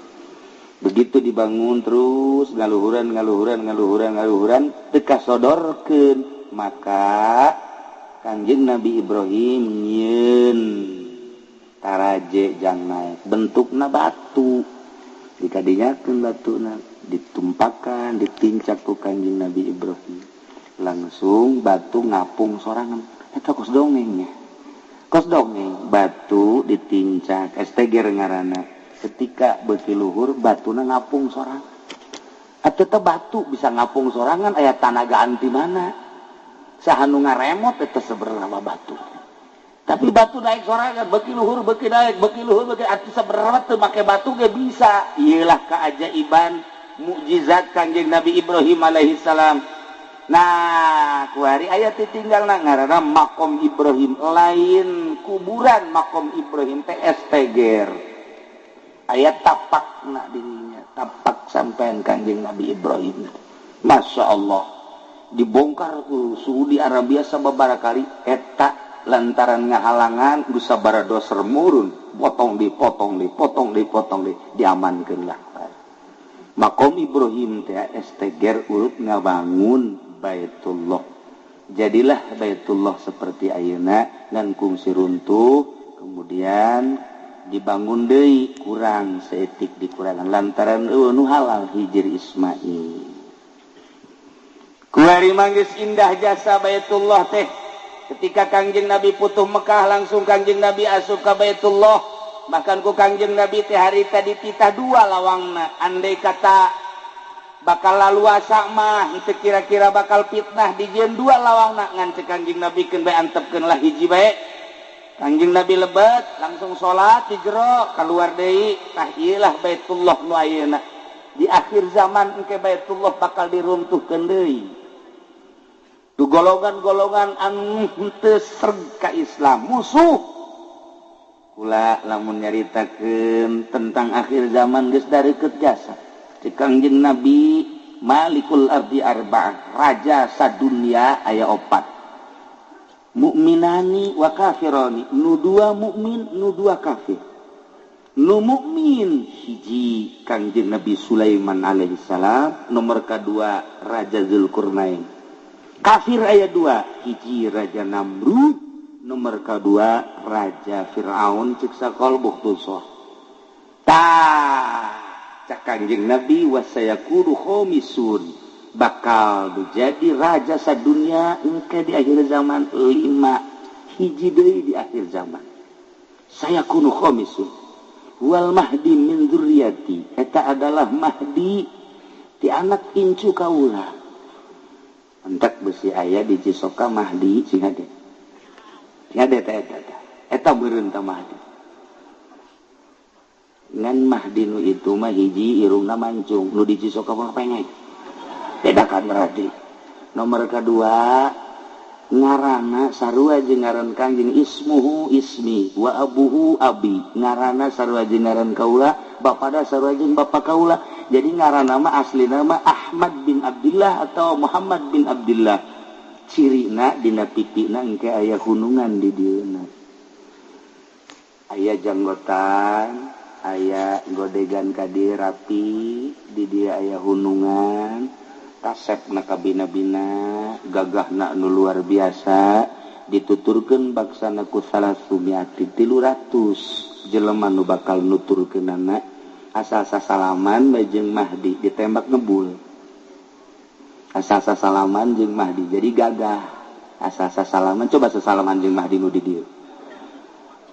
Begitu dibangun terus ngaluhuran ngaluhuran ngaluhuran ngaluhuran teu kasodorkeun, maka Kangjeng Nabi Ibrahim nyieun taraje jang naek bentukna batu. Dikadinyakeun batuna ditumpakan ditincak ku Kanjeng Nabi Ibrahim. Langsung batu ngapung sorangan. Eta kos dongengnya. Kos dongeng batu ditincak STG ngaranna. Ketika beuki luhur batuna ngapung sorangan. Atuh teh batu bisa ngapung sorangan aya tanaga anti mana? Saha nu ngaremot eta sebenarna batu. Tapi batu naik sorangan, beuki luhur, beuki naik, beuki luhur, beuki atuh sebenarna teu make batu ge bisa. Ieulah keajaiban mukjizat Kanjeng Nabi Ibrahim alaihi salam. Nah, kuari aya ditinggalna ngaranna makom Ibrahim, lain kuburan makom Ibrahim teh STG. Aya tapakna dirinya, tapak sampean Kanjeng Nabi Ibrahim. Masya Allah, dibongkar ku Saudi Arabia sababaraha kali eta lantaran ngahalangan geus sabaraha doser murun, potong di potong di potong di potong di diamankeun lah. Makom Ibrahim teh STG urut ngabangun Baitullah. Jadilah Baitullah seperti ayeuna ngan kungsi runtuh, kemudian dibangun deui kurang saeutik dikurangan lantaran nu halal Hijir Ismail. Kuari manggis indah jasa Baitullah teh. Ketika Kangjeng Nabi putuh Mekah langsung Kangjeng Nabi asup ka Baitullah. Bahkan ku Kangjeng Nabi teh harita dititah dua lawangna. Andai kata bakal laluasa mah henteu kira-kira bakal fitnah dijieun dua lawangna ngan cek Kangjeng Nabi keun bae antepkeun lah hiji bae. Kangjeng Nabi lebet langsung salat di jero keluar deui. Tah ieu lah Baitullah nu ayeuna. Di akhir zaman engke Baitullah bakal diruntuhkeun deui. Du golongan-golongan anu henteu sreg ka Islam musuh. Kula lamun nyaritakeun tentang akhir zaman geus dareukeut jasa. Cek Kangjeng Nabi Malikul Ardi Arba'ah, raja sadunia aya opat. Mukminani wa kafirani, nu dua mukmin, nu dua kafir. Nu mukmin hiji Kangjeng Nabi Sulaiman alaihi salam, nomor kadua Raja Zulkarnain. Kafir aya dua, hiji Raja Namrud, nomor kedua Raja Fir'aun cek sakol buhtusoh. Tah, cak Kangjeng Nabi wasayakuru khomisun, bakal jadi raja sadunia engke di akhir zaman lima, hiji deui di akhir zaman. Sayakunu khomisun wal mahdi min dzurriyyati, eta adalah mahdi ti anak incu kaula. Entak besi aya di Cisoka Mahdi sing hade. Sing hade eta eta. Eta beureun ta Mahdi. Ngan Mahdi nu itu mah hiji irungna mancung, nu di Cisoka mah pengek. Bedakan berarti. Nomor kedua ngaranna sarua jeung ngaran Kangjeng, ismuhu ismi wa abuhu abi. Ngaranna sarua jeung ngaran kaula, bapada sarua jeung bapa kaula. Jadi ngaran nama asli nama Ahmad bin Abdullah atau Muhammad bin Abdullah. Cirina dina pitina engke aya hunungan di dieuna. Aya janggotan, aya godegan ka dieu rapi, di dieu aya hunungan, kasepna kabina-bina, gagahna nu luar biasa, dituturkeun baksana ku salasumiyati 300 jelema nu bakal nuturkeunana. Asal sasalaman bae jeung Mahdi ditembak ngebul. Asal sasalaman jeung Mahdi jadi gagah. Asal sasalaman coba sasalaman jeung Mahdi nu di dieu.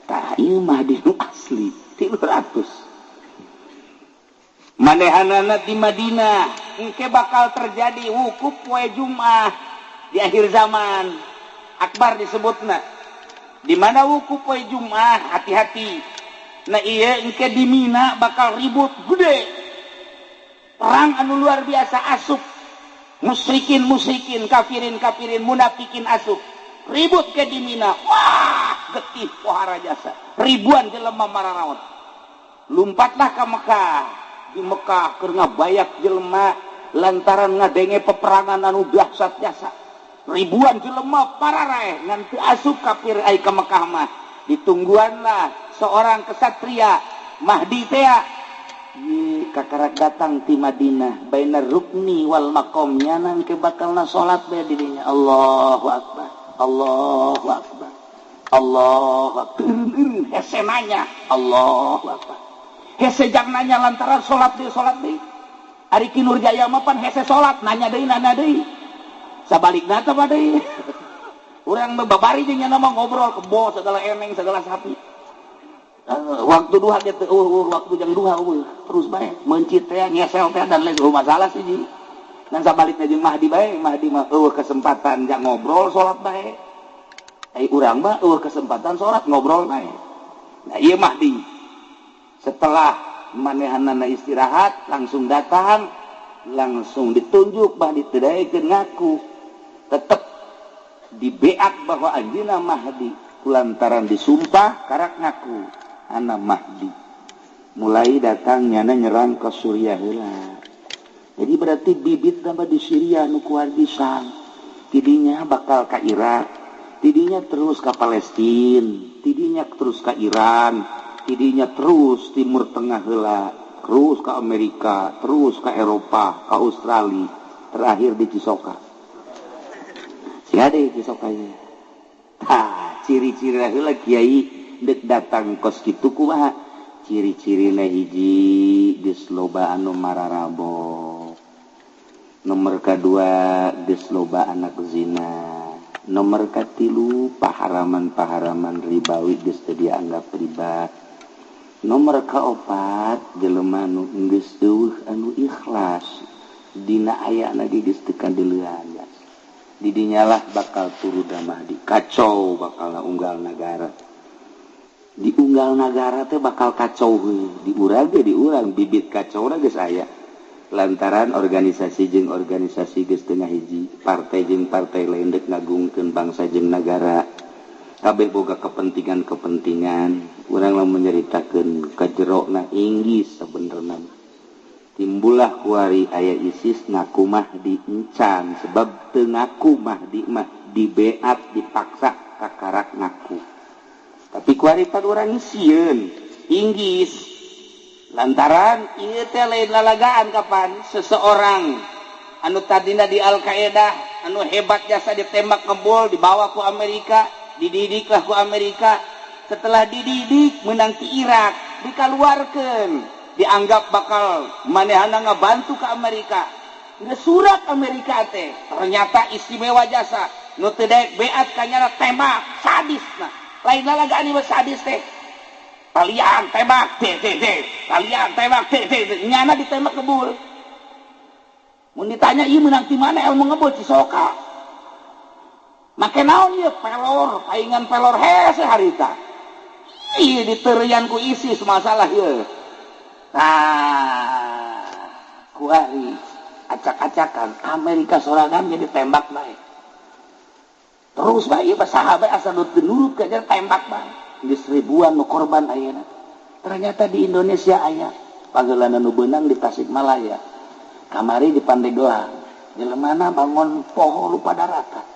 Tah ieu Mahdi nu asli 300. Manehanana di Madinah engke bakal terjadi wukuf poe Jumat di akhir zaman. Akbar disebutna. Di mana wukuf poe Jumat hati-hati. Nah iya engke di Mina bakal ribut gede. Perang anu luar biasa asup. Musyrikin musyrikin, kafirin kafirin, munafikin asup. Ribut ke di Mina. Wah, getih pohara jasa. Ribuan jelema mararaot. Lompatlah ke Mekah. Di Mekah keur ngabayak jelema lantaran ngadenge peperangan anu dahsyat jasa. Ribuan jelema pararaeh ngan teu asup kafir ai ka Mekah mah. Ditungguanlah seorang kesatria Mahdi tea kakarak datang ti Madinah bainar rukni wal maqam nyanan ke bakalna salat bae dirinya. Allahu akbar, Allahu akbar, Allahu akbar. Hese nanya Allahu akbar. Hese jang nanya lantaran salat deui salat deui. Ari Ki Nurjaya mah pan hese salat nanya deui nanya deui. Sabalikna teh mah deui. Urang mah babari jeung nya mah ngobrol kebo segala eneng segala sapi. Waktu duha ge teu waktu jang duha terus bae meuncit teh ngesel teh dan lain masalah sih ji. Dan sabalikna jeung Mahdi bae, Mahdi mah eueuh kesempatan jang ngobrol salat bae. Ai urang mah eueuh kesempatan salat ngobrol bae. Nah ieu Mahdi. Setelah manehanana istirahat langsung datang, langsung ditunjuk Mahdi teu daekeun ngaku. Tetep dibeak bahwa anjeunna Mahdi kulantaran disumpah karak ngaku ana Mahdi. Mulai datangnya nyerang ke Suriah heula. Jadi berarti bibit tambah di Syria nu kuar di Syam. Tidinya bakal ke Irak, tidinya terus ke Palestina, tidinya terus ke Iran, tidinya terus Timur Tengah heula, terus ke Amerika, terus ke Eropa, ke Australia, terakhir di Cisoka. Si ada Cisoka ieu. Tah, ciri-ciri heula kiai dek datang kos kitu kumaha? Ciri-cirina hiji geus loba anu mararabo. Nomor kedua geus loba anak zina. Nomor katilu paharaman-paharaman ribawi geus teu dianggap riba. Nomor kaopat jelema nu geus eueuh anu ikhlas dina ayana ge geus teu kadeulean. Didinyalah bakal turun Mahdi, kacau bakal unggal nagara. Di unggal nagara teh bakal kacau heuh. Di urang ge di urang bibit kacau geus aya. Lantaran organisasi jeung organisasi geus teu ngahiji, partai jeung partai lain deuk ngagungkeun bangsa jeung nagara. Kabeh boga kepentingan-kepentingan. Urang lamun nyaritakeun ka jerona Inggris sabenerna. Timbullah kuari aya ISIS ngaku Mahdi encan sebab teu ngaku Mahdi mah dibeat dipaksa kakarak ngaku. Tapi kuari pan urang sieun Inggris lantaran ieu teh lain lalagaan kapan seseorang anu tadina di Al-Qaeda anu hebat jasa ditembak ngebol dibawa ku Amerika, dididiklah ku Amerika. Setelah dididik menang ti Irak, dikaluarkeun, dianggap bakal manehana ngabantu ke Amerika. Geus surat Amerika teh ternyata istimewa jasa nu teu daek beat kanyana tembak sadisna. Lain lalagaan ieu sadis teh. Kalian tembak, t t t. Kalian tembak, t t t. Nyana ditembak ngebul. Mun ditanya ieu meunang ti mana ilmu ngebul Cisoka. Make naon ieu pelor, paingan pelor hese harita. Ih diterian ku ISIS masalah ieu. Nah, kuari acak-acakan Amerika sorangan jadi tembak bae. Terus bae ieu sahabat asa nu teu nurut ka tembak bae. Geus ribuan nu korban ayeuna. Ternyata di Indonesia aya panggeulana nu beunang di Tasikmalaya. Kamari di Pandeglang. Jelemana bangun poho lupa daratan.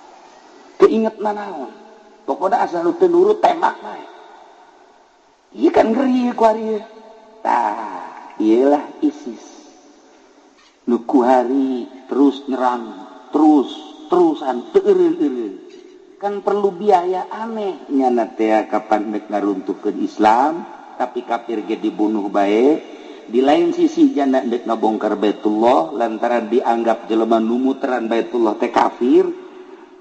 Keinget nanaon. Pokona asal nu teu nurut tembak bae. Ieu kan ngeri kuari. Tah, ieulah ISIS. Nu kuari terus nyerang, terus-terusan teu eureun-eureun. Kan perlu biaya aneh nyana teh kapan rek ngaruntuhkeun Islam tapi kafir ge dibunuh bae. Di lain sisi janda rek ngabongkar Baitullah lantaran dianggap jelema nu muteran Baitullah teh kafir,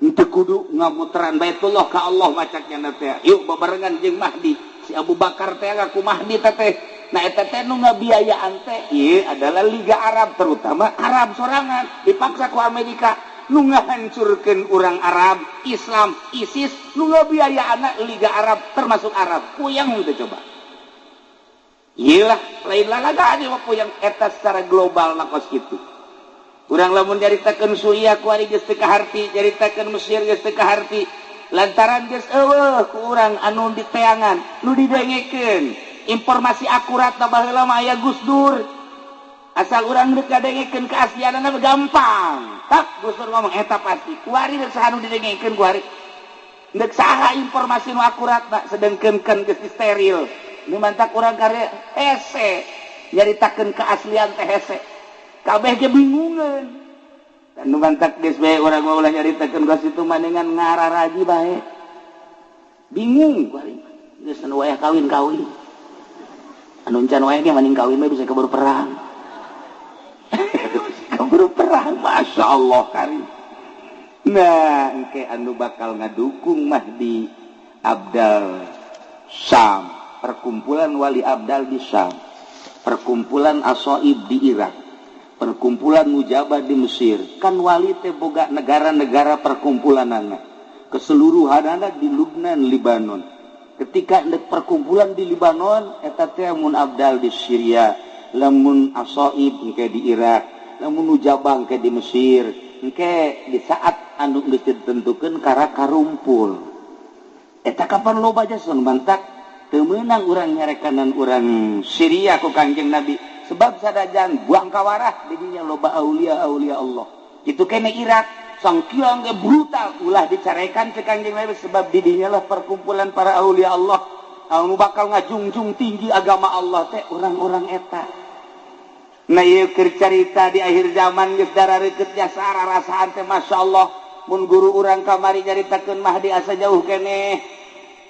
henteu kudu ngamuteran Baitullah ka Allah macak nyana teh. Yuk babarengan jeung Mahdi. Si Abu Bakar teh ngaku Mahdi teh. Nah eta teh nu ngabiayaan teh ieu adalah Liga Arab, terutama Arab sorangan dipaksa ku Amerika. Nu ngahancurkeun urang Arab, Islam, ISIS, nu ngabiayaanna Liga Arab termasuk Arab. Puyeng teh coba. Iyalah, lain lalagaan ieu mah puyeng eta secara global na kos kitu. Urang lamun nyaritakeun Suriah kuari geus teu kaharti, nyaritakeun Mesir geus teu kaharti. Lantaran geus eueuh ku urang anu diteangan, nu didengekeun. Informasi akurat na baheula mah aya Gus Dur. Asal urang rek ngadengekeun keaslianana gampang. Tak Gus Dur ngomong eta pasti. Kuari rek saha nu didengekeun kuari. Rek saha informasi nu akurat na sedengkeun kan geus steril. Nu mantak urang kare hese nyaritakeun keaslian teh hese. Kabeh ge bingungeun. Dan nu mantak geus bae urang mah ulah nyaritakeun geus itu manengan ngararaji bae. Bingung kuari. Geus nu wayah kawin-kawin. Anu encan wae ge maning kawin mah bisa keburu perang. Keburu perang, Masya Allah karim. Nah, engke anu bakal ngadukung Mahdi Abdal Syam, perkumpulan wali Abdal di Syam, perkumpulan Asoib di Irak, perkumpulan Mujabah di Mesir. Kan wali teh boga negara-negara perkumpulanana. Keseluruhanana di Lubnan, Libanon. Ketika perkumpulan di Libanon eta teh mun Abdal di Syria, lamun Asoib engke di Irak, lamun Mujabah engke di Mesir. Engke di saat anu geus ditentukeun kara karumpul. Eta kapan loba jasa mantak teu meunang urang nyarekanan urang Syria ku Kangjeng Nabi. Sebab sadajan buang kawarah didinya loba aulia-aulia Allah. Kitu kene Irak sangkiang ge brutal ulah dicarekan ke Kangjeng Nabi sebab didinya lah perkumpulan para aulia Allah. Anu bakal ngajungjung tinggi agama Allah teh urang-urang eta. Nah ieu keur carita di akhir zaman geus darareukeut jasa rarasaan teh masyaallah. Mun guru urang kamari nyaritakeun Mahdi asa jauh keneh.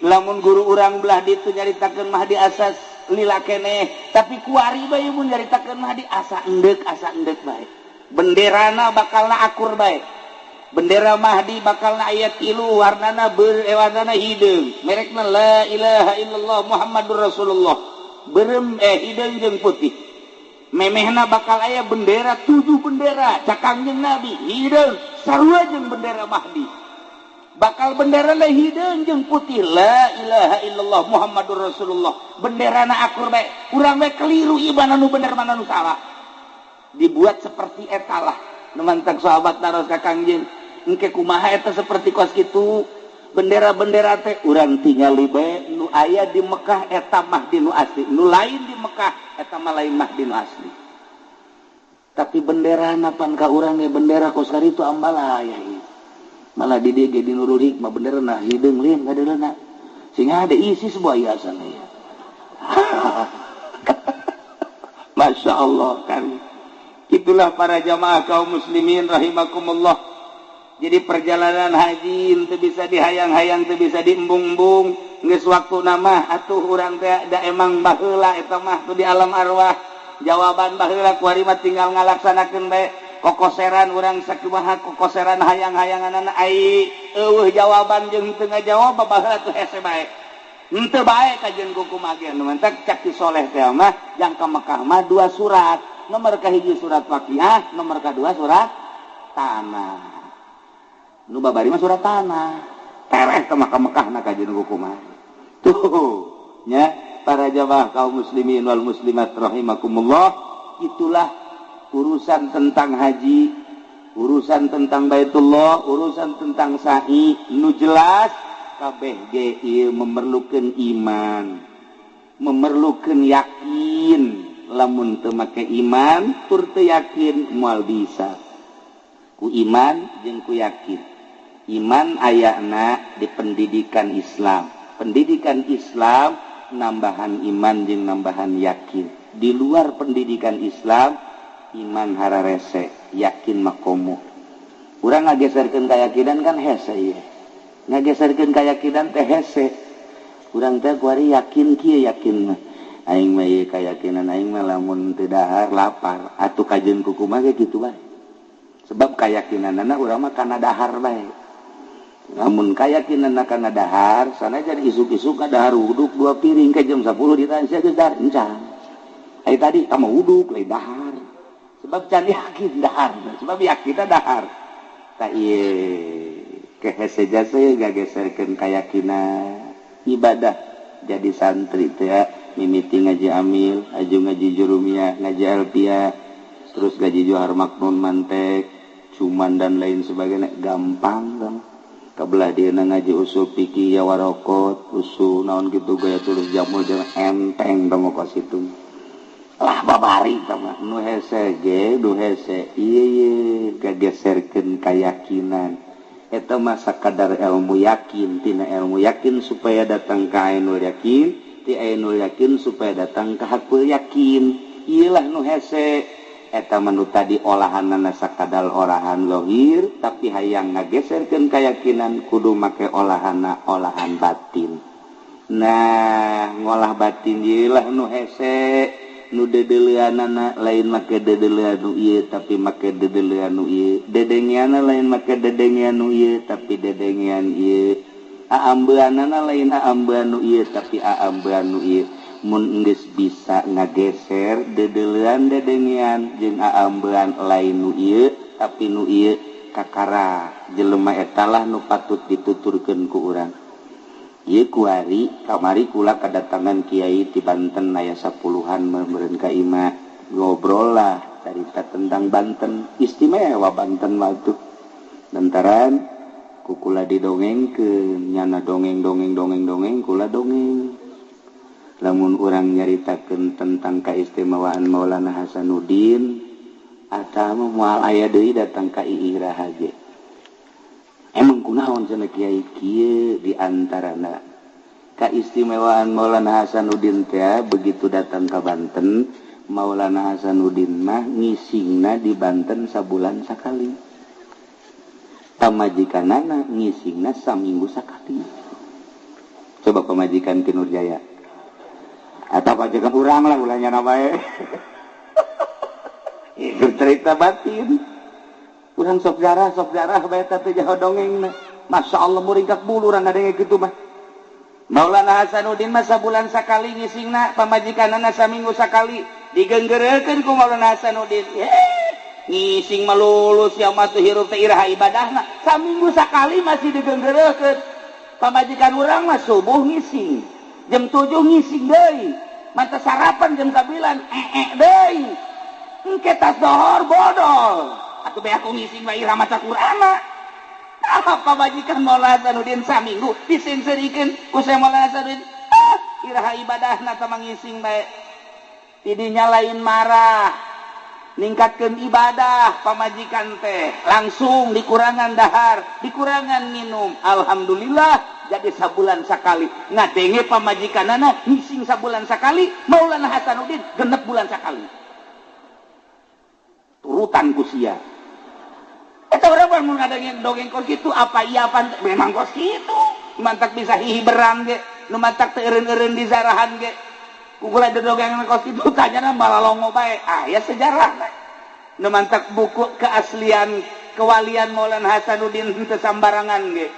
Lamun guru urang belah ditu nyaritakeun Mahdi asa lila keneh, tapi kuari bae mun nyaritakeun Mahdi asa endek bae. Benderana bakalna akur bae. Bendera Mahdi bakalna aya tilu warnana warnana hideung. Merekna la ilaha illallah Muhammadur Rasulullah. Berem hideung jeung putih. Memehna bakal aya bendera 7 bendera cak Kangjeng Nabi hideung sarua jeung bendera Mahdi. Bakal bendera la hideung jeung putih la ilaha illallah Muhammadur Rasulullah. Benderana akur bae. Urang bae keliru ieu mana nu bener mana nu salah. Dibuat seperti eta lah. Nu mantak sahabat naros ka Kangjeng, engke kumaha eta seperti kos kitu? Bendera-bendera teh urang tingali bae nu aya di Mekah eta Mahdi nu asli, nu lain di Mekah eta mah lain Mahdi nu asli. Tapi benderana pan ka urang ge bendera kos karitu ambalaya ieu. Malah di dieu ge di Nurul Hikmah benderana hideung lin ngadeuleuna. Sehingga ada isi sebuah hiasan ieu. Masya Allah kan. Itulah para jamaah kaum muslimin rahimakumullah. Jadi perjalanan haji teu bisa dihayang-hayang, teu bisa diembung-embung. Geus waktuna mah atuh urang teh da emang baheula eta mah tuh di alam arwah. Jawaban baheula kuari mah tinggal ngalaksanakeun bae. Kokoseran urang sakumaha kokoseran hayang-hayanganana ai eueuh jawaban jeung teu ngajawab baheula tuh hese bae. Henteu bae kajeun kumaha ge nu mantak cak si soleh teh mah jang ka Mekah mah 2 surat. Nomor kahiji surat Waqiah, nomor kadua surat tanah. Nu babari mah surat tanah. Tereh ke Mekah-Mekah na kajeun kumaha. Tuh nya para jamaah kaum muslimin wal muslimat rahimakumullah, itulah urusan tentang haji, urusan tentang Baitullah, urusan tentang sa'i. Nu jelas kabeh ge ieu memerlukeun iman, memerlukeun yakin. Lamun teu make iman tur teu yakin moal bisa. Ku iman jeung ku yakin. Iman ayana di pendidikan Islam. Pendidikan Islam nambahan iman jeung nambahan yakin. Di luar pendidikan Islam iman hararese, yakin makomo. Urang ngageserkeun kayakinan kan hese ieu. Ngageserkeun kayakinan teh hese. Urang teh kuari yakin kieu yakin mah. Aing mah ieu kayakinan aing mah lamun teu dahar lapar atuh kajeun ku kumaha ge kitu bae. Sebab kayakinanana urang mah kana dahar bae. Lamun kayakinanna kana dahar, sanajan isuk-isuk dahar uduk 2 piring ke jam 10 ditanya geus dahar encan. Ai tadi kamu uduk lain dahar. Sebab can yakin dahar, sebab yakinna dahar. Ta ieu kehese jasa ngageserkeun kayakinan ibadah jadi santri teh mimiti ngaji amil, aju ngaji jurumiyah, ngaji alfiah, terus ngaji johar maknun mantek, cuman dan lain sebagainya gampang dong. Kabelah dia ngaji usul fikih ya warokot, usul naon gitu gaya tulis jamul jeung enteng dong kos itu. Lah babari tah nu hese ge, nu hese ieu ye kageserkeun kayakinan. Eta mah sakadar ilmu yakin, tina ilmu yakin supaya datang ka ainul yakin, ti ainul yakin supaya datang ka hakul yakin. Ieu lah nu hese. Eta mah nu tadi olahanana sakadar olahan lohir, tapi hayang ngageserkeun kayakinan kudu make olahanna olahan batin. Nah ngolah batin ieu lah nu hese nu dedeleuanana lain make dedeleuan nu ieu tapi make dedeleuan nu ieu, dedengeanna lain make dedengean nu ieu tapi dedengean ieu, aambeanana lain aambean nu ieu tapi aambean nu ieu. Mun geus bisa ngageser dedeleuan dedengean jeung aambean lain nu ieu tapi nu ieu, kakara jelema eta lah nu patut dituturkeun ku urang. Ieu kuari kamari kula kedatangan kiai ti Banten aya 10-an meureun ka imah, ngobrol lah carita tentang Banten, istimewa Banten mah tuh. Lantaran ku kula didongengkeun, nyana dongeng dongeng dongeng dongeng kula dongeng. Lamun urang nyaritakeun tentang kaistimewaan Maulana Hasanuddin atawa moal aya deui datang ka Iiraha ge. Emang kunaon cenah kiai kieu di antarana kaistimewaan Maulana Hasanuddin teh begitu datang ka Banten, Maulana Hasanuddin mah ngisingna di Banten sabulan sakali. Pamajikanana ngisingna saminggu sakali. Coba pamajikan Ki Nurjaya. Atau pamajikan urang lah ulahnya bae. Itu cerita batin. Urang sok jarah bae teh jaho dongengna. Masya Allah muringkak bulu urang ngadenge kitu mah. Maulana Hasanuddin mah sabulan sakali ngisingna, pamajikanana saminggu sakali. Digenggeurekeun ku Maulana Hasanuddin. Ngising melulu sia mah teu hirup teh iraha ibadahna. Saminggu sakali masih digenggeurekeun. Pamajikan urang mah subuh ngising, jam 7 ngising deui. Mata sarapan jam 9 deui. Engke tas dohor bodol. Atuh bae aku ngising bae iraha maca Qur'an. Apa pamajikan Maulana Hasanuddin saminggu disingserikeun ku Syekh Maulana Hasanuddin. Iraha ibadahna tah ngising bae. Tidinya lain marah, ningkatkeun ibadah pamajikan teh langsung dikurangan dahar, dikurangan minum. Alhamdulillah jadi sabulan sakali. Ngadenge pamajikanana ngising sabulan sakali, Maulana Hasanuddin genep bulan sakali. Turutan ku sia. Eta urang mah mun ngadenge dongeng kos kitu apa iya apa memang kos kitu. Mantak bisa hihi berang ge, nu mantak teu eureun-eureun di zarahan ge. Kukula dodongeng kos kitu tanyana malalongo bae. Ah ya sejarah. Nu mantak buku keaslian kewalian Maulana Hasanuddin teu sambarangan ge.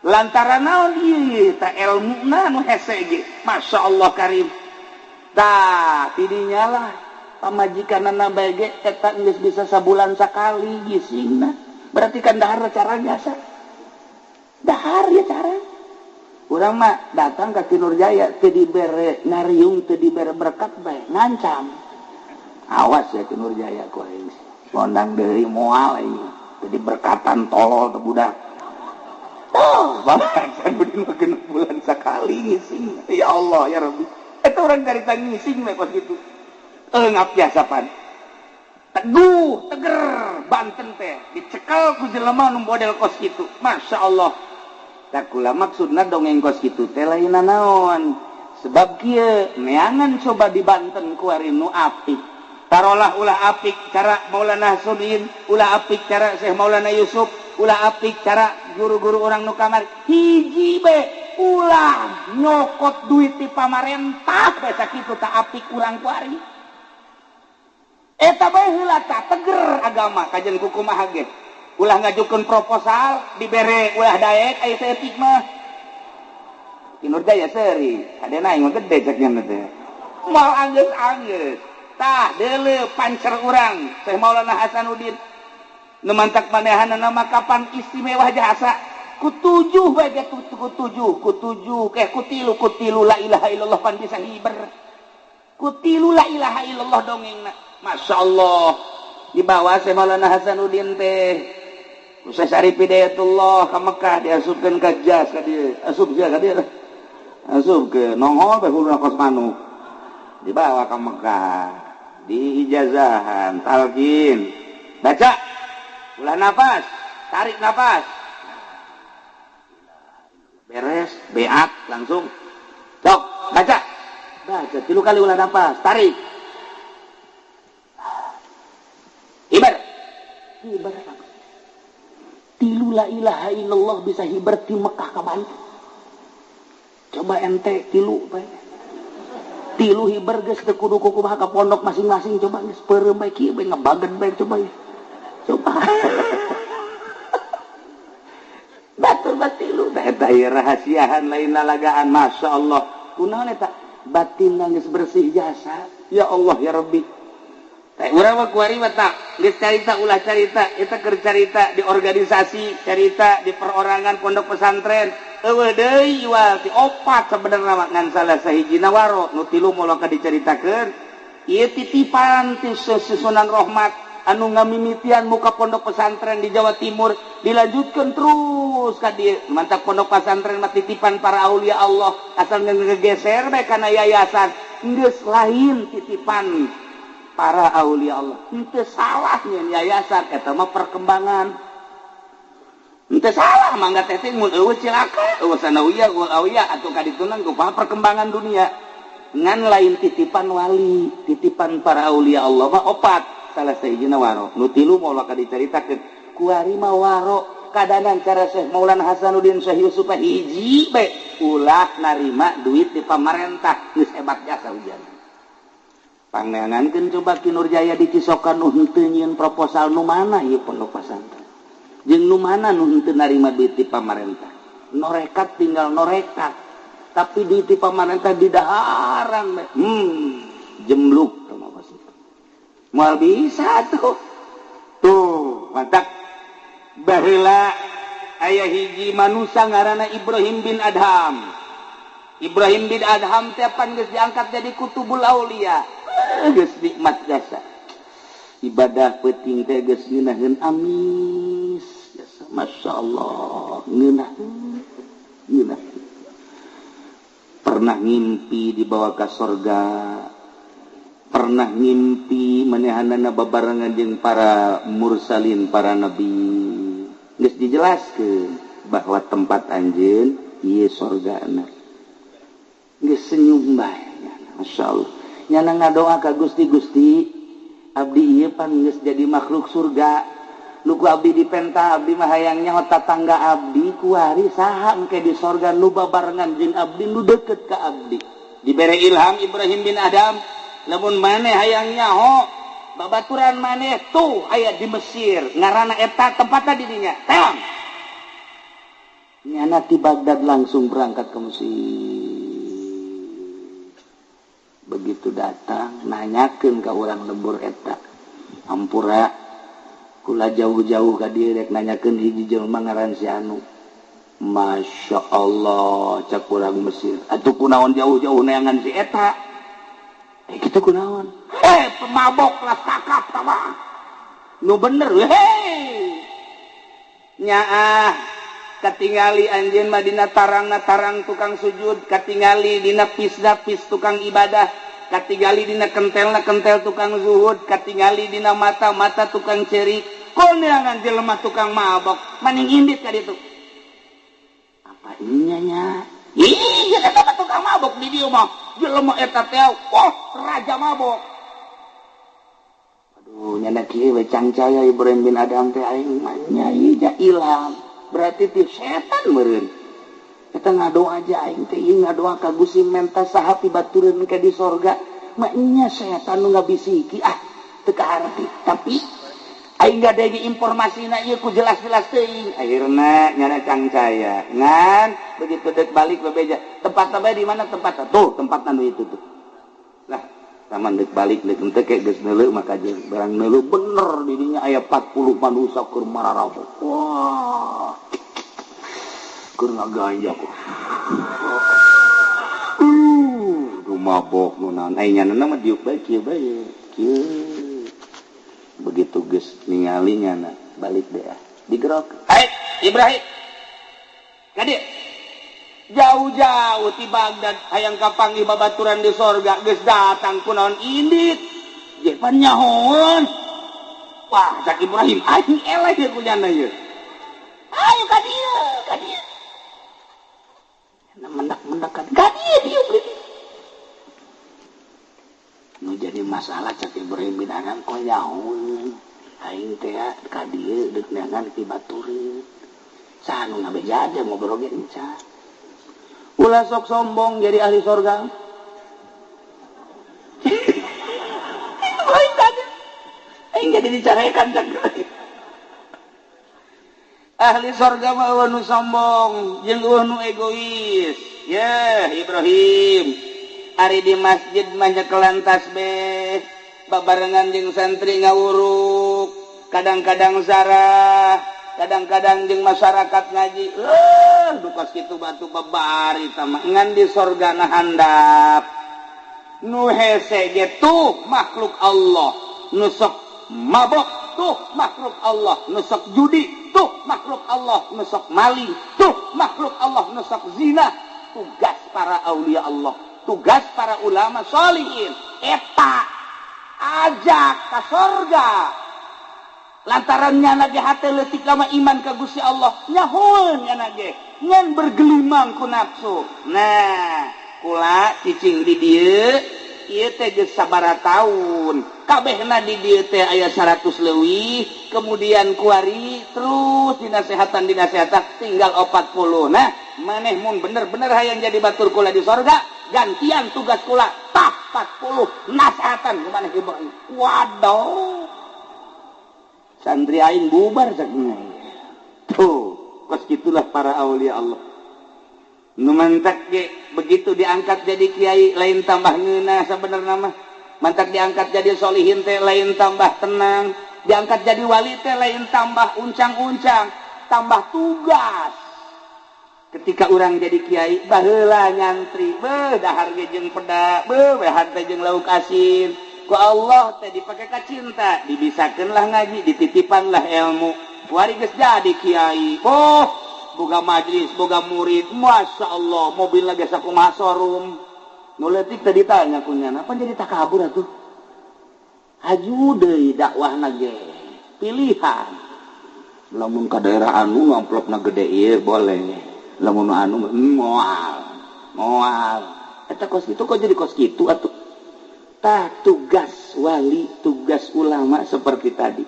Lantaran naon ieu ta elmuna nu hese ge. Masya Allah karim. Tah tidinya lah pamajikanana bae ge eta geus bisa sabulan sakali gisingna. Berarti kan dahar cara biasa. Dahar ya cara. Urang mah datang ka Ki Nurjaya teu dibere ngariung, teu dibere berkat bae, ngancam. Awas ya Ki Nurjaya ku aing. Ngondang deui moal aing. Teu diberkatan tolol teu budak. Oh, Bapak Hasanuddin mah genep bulan sakali ngising. Ya Allah ya Rabbi. Eta urang carita ngising we kos kitu. Ngap biasa pan. Teguh, teger Banten teh dicekel ku jelema nu model kos kitu. Masya Allah. Tak kula maksudna dongeng kos kitu teh lain naon. Sebab kieu neangan coba di Banten kuari nu apik. Tarolah ulah apik cara Maulana Hasanuddin, ulah apik cara Syekh Maulana Yusuf, ulah apik cara guru-guru orang nu kamari. Hiji be ulah nyokot duit ti pamarentah bae sakitu tak apik urang kuari. Eta bae heula tak teger agama kajen kukumaha ge. Ulah ngajukeun proposal dibere ulah daek aya saeutik mah. Ki Nurjaya seuri, hadena aing mah gede cek nya teh. Moal anggeus-anggeus. Tah deuleu pancer urang Syekh Maulana Hasanuddin. Nu mantak manehanana mah kapan istimewa jasa. Ku tujuh bae ge ku tujuh, ku tujuh ke ku tilu la ilaha illallah pan bisa hiber. Ku tilu la ilaha illallah dongengna. Masya Allah dibawa Syekh Maulana Hasanuddin teh. Syekh Syarif Hidayatullah ka Mekah diasupkeun ka jas ka dieu, asup sia ka dieu. Asup ke nongol bae huluna kos manuk. Dibawa ka Mekah, diijazahan, talqin. Baca. Ulah nafas, tarik nafas. Beres, beat langsung. Sok, baca. Baca 3 kali ulah nafas, tarik. Hiber. Hiber. Tilu la ilaha illallah bisa hiber di Mekah ka Banten. Coba Coba ente tilu bae. Tilu hiber geus teu kudu kumaha ka pondok masing-masing coba geus peureum bae kieu bae ngebagen bae coba. Coba. Batur batilu eta ieu rahasiahan lain lalagaan masyaallah. Kunaon eta? Batin geus bersih jasa. Ya Allah ya Rabbi. Teh urang mah kuari mah tak geus carita ulah carita eta keur carita di organisasi, carita di perorangan pondok pesantren. Eueuh deui iwal ti opat sabenerna mah ngan salah sahijina waro nu tilu moal ka dicaritakeun. Ieu titipan ti Susunan Rohmat anu ngamimitian muka pondok pesantren di Jawa Timur dilanjutkan terus ka dieu. Mantap pondok pesantren mah titipan para aulia Allah asal ngegeser bae kana yayasan geus lain titipan para aulia Allah. Henteu salah nyeun yayasan eta mah perkembangan. Henteu salah mangga teh teh mun eueuh cilaka, eueuh sanawiyah, eueuh awiyah atuh ka ditunang kumaha perkembangan dunia. Ngan lain titipan wali, titipan para aulia Allah mah opat. Salah sahijina waro. Nu tilu moal ka dicaritakeun. Kuari mah waro kadanan cara Syekh Maulana Hasanuddin Syekh Yusuf hiji bae ulah narima duit di pamarentah geus hebat jasa ujian. Pangangankeun coba Ki Nurjaya di Cisokan nu henteu nyieun proposal nu mana ieu pondok pesantren. Jeung nu mana nu henteu narima duit di pamarentah. Norekat tinggal norekat. Tapi duit di pamarentah didaharan bae. Jemluk tah mah moal bisa tuh. Tuh, mantap. Baheula aya hiji manusia ngaranna Ibrahim bin Adham. Ibrahim bin Adham teh pan geus diangkat jadi kutubul aulia. Geus nikmat jasa. Ibadah peuting teh geus ngeunaheun amis. Jasa masyaallah, ngeunaheun. Ngeunaheun. Pernah ngimpi dibawa ka sorga. Pernah ngimpi manehanana babarengan jeung para mursalin, para nabi. Geus dijelaskeun bahwa tempat anjeun ieu sorgana. Geus senyum bae nyana, masyaallah. Nyana ngadoa ka Gusti, Gusti, abdi ieu pan geus jadi makhluk surga. Nu ku abdi dipenta abdi mah hayang nyaho tatangga abdi kuari saha engke di sorga nu babarengan jeung abdi nu deukeut ka abdi. Dibere ilham Ibrahim bin Adam, lamun maneh hayang nyaho babaturan maneh tuh aya di Mesir ngaranna eta tempatna di dinya teang. Nyana ti Baghdad langsung berangkat ke Mesir. Begitu datang nanyakeun ka urang lembur eta, ampura kula jauh-jauh ka dieu rek nanyakeun hiji jelema ngaran si anu. Masya Allah cak urang Mesir, atuh kunaon jauh-jauh neangan si eta. Gitu kunaon? Pemabok lah kakap tama. Nu bener hei. Nyaah katingali anjeun mah dina tarangna tarang tukang sujud, katingali dina pisna pis tukang ibadah, katingali dina kentelna kentel tukang zuhud, katingali dina mata-mata tukang cerik. Kuneangan jelema tukang mabok, maning indit ka ditu. Apa inya nya? Ih, eta mah tukang mabok di dieu mah. Jelema eta teh, oh, raja mabok. Aduh, nyana kieu we cangcaya Ibrahim bin Adam teh aing mah nya ieu ilham. Berarti ti setan meureun. Eta ngadoa aja aing teh ieu ngadoa ka Gusti menta saha pibatureun ka di sorga. Mah nya setan nu ngabisiki ah teu kaharti. Tapi aing gadege informasina ieu ku jelas-jelas teuing. Akhirna nyana cangcaya. Ngan begitu dek balik bebeja tempat bae di mana tempat tuh tempat anu itu tuh. Lah taman dek balik dek henteu ke geus neuleuh maka jeung barang neuleuh bener di dinya aya 40 manusia keur mararabok. Wah. Keur ngaganja ku. Duh mabok nu naon ai nyana mah diuk bae kieu bae. Kieu. Begitu geus ningali nyana balik deh digerok. Hai Ibrahim. Ka dieu. Jauh-jauh ti Baghdad hayang kapanggih babaturan di sorga geus datang kunaon indit. Ye pan nyahoan. Wah, cak Ibrahim aing eleh ieu ku nyana ieu. Ayo ka dieu, ka dieu. Nyana mendak-mendak ka dieu dieu. Nu jadi masalah cak Ibrahim bin Adham kok nyahoan. Aing teh ka dieu deuk neangan ti batureun. Saha nu ngabeja aja ngobrol ge encan. Ulah sok sombong jadi ahli sorga. Aing jadi dicarekan ahli sorga mah eueuh nu sombong jeung eueuh nu egois. Yeh Ibrahim ari di masjid mah nyekelan tasbih babarengan jeung santri ngawuruk, kadang-kadang zarah, kadang-kadang jeung masyarakat ngaji. Dukas kitu batu babari tama ngan di sorga na handap. Nu hese ge tuh makhluk Allah, nu sok mabok tuh makhluk Allah, nu sok judi tuh makhluk Allah, nu sok maling tuh makhluk Allah, nu sok zina. Tugas para aulia Allah, tugas para ulama sholihin eta ajak ka sorga. Lantaran nyana ge hate leutik lama iman ka Gusti Allah, nyahoeun nyana ge ngan bergelimang ku nafsu. Nah, kula cicing di dieu ieu teh geus sabaraha taun kabehna di dieu teh aya 100 leuwih, kemudian kuari terus dinasehatan tinggal 40. Nah, maneh mun bener-bener hayang jadi batur kula di sorga, gantian tugas kula tah 40 nasehatan ku maneh Ibrahim. Waduh, santri aing bubar saknya. Tuh, kos gitulah para aulia Allah. Nu mantak ge begitu diangkat jadi kiai lain tambah ngeunah sabenerna mah. Mantak diangkat jadi solihin teh lain tambah tenang, diangkat jadi wali teh lain tambah uncang-uncang, tambah tugas. Ketika urang jadi kiai baheula nyantri, beuh dahar ge jeung peda, beuh dahar teh jeung lauk asin. Ku Allah teh dipake ka cinta, dibisakeun lah ngaji, dititipan lah ilmu. Wari geus jadi kiai. Oh, boga majlis, boga murid, masya Allah, mobil lagi sakumaha showroom. Nu leutik teh ditanya ku nyana, apa jadi takabur atuh? Haju deui dakwahna ge, pilihan. Lamun ka daerah anu amplopna gede ieu boleh. Lamun anu moal, moal. Eta kos kitu kok jadi kos kitu atuh? Tah tugas wali, tugas ulama seperti tadi.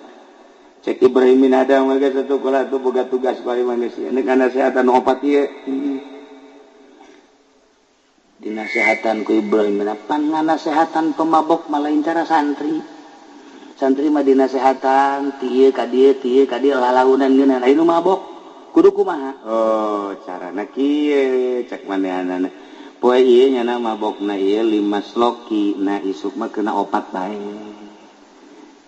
Cek Ibrahim bin Adam geus satu kula tuh boga tugas wali manusia. Nek nasehatan opat ieu. Dinasehatan ku Ibrahim bin Adam, nganasehatan pemabok malain cara santri. Santri mah dinasehatan ti ieu ka dieu, ti ieu ka dieu lalaunan ngeunah. Lain nu mabok kudu kumaha? Oh, carana kieu cek manehanana. Poe ieu nyana mabokna ieu 5 sloki, nah isuk mah kena 4 bae.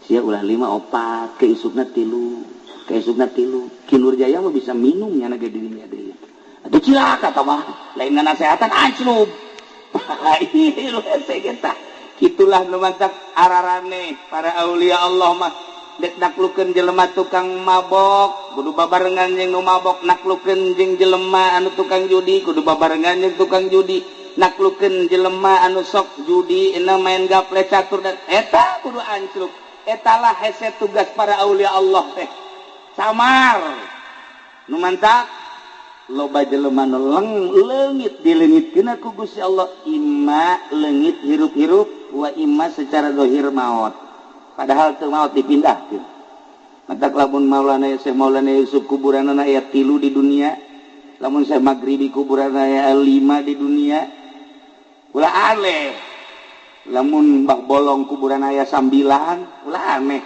Sia ulah 5 4, ke isukna 3, ke isukna 3. Ki Nurjaya mah bisa minum nyana ge dirinya deui. Atuh cilaka tah mah, lain nasehatan anclub. Ieu hese kita. Kitulah nu mantak ararane para aulia Allah mah dek naklukeun jelema tukang mabok, kudu babarengan jeung nu mabok, naklukeun jeung jelema anu tukang judi, kudu babarengan jeung tukang judi, naklukeun jelema anu sok judi, ena main gaple catur dan eta kudu anclub. Etalah hese tugas para aulia Allah teh. Samar nu mantak loba jelema nu leungit dileungitkeun ku Gusti Allah, imma leungit hirup-hirup wa imma secara zahir maot. Padahal teu maot dipindahkeun. Mantak lamun Maulana Syekh Maulana Yusuf kuburanana aya 3 di dunia, lamun Syekh Maghribi kuburanana aya 5 di dunia, ulah aneh. Lamun Mbah Bolong kuburan aya 9, ulah aneh.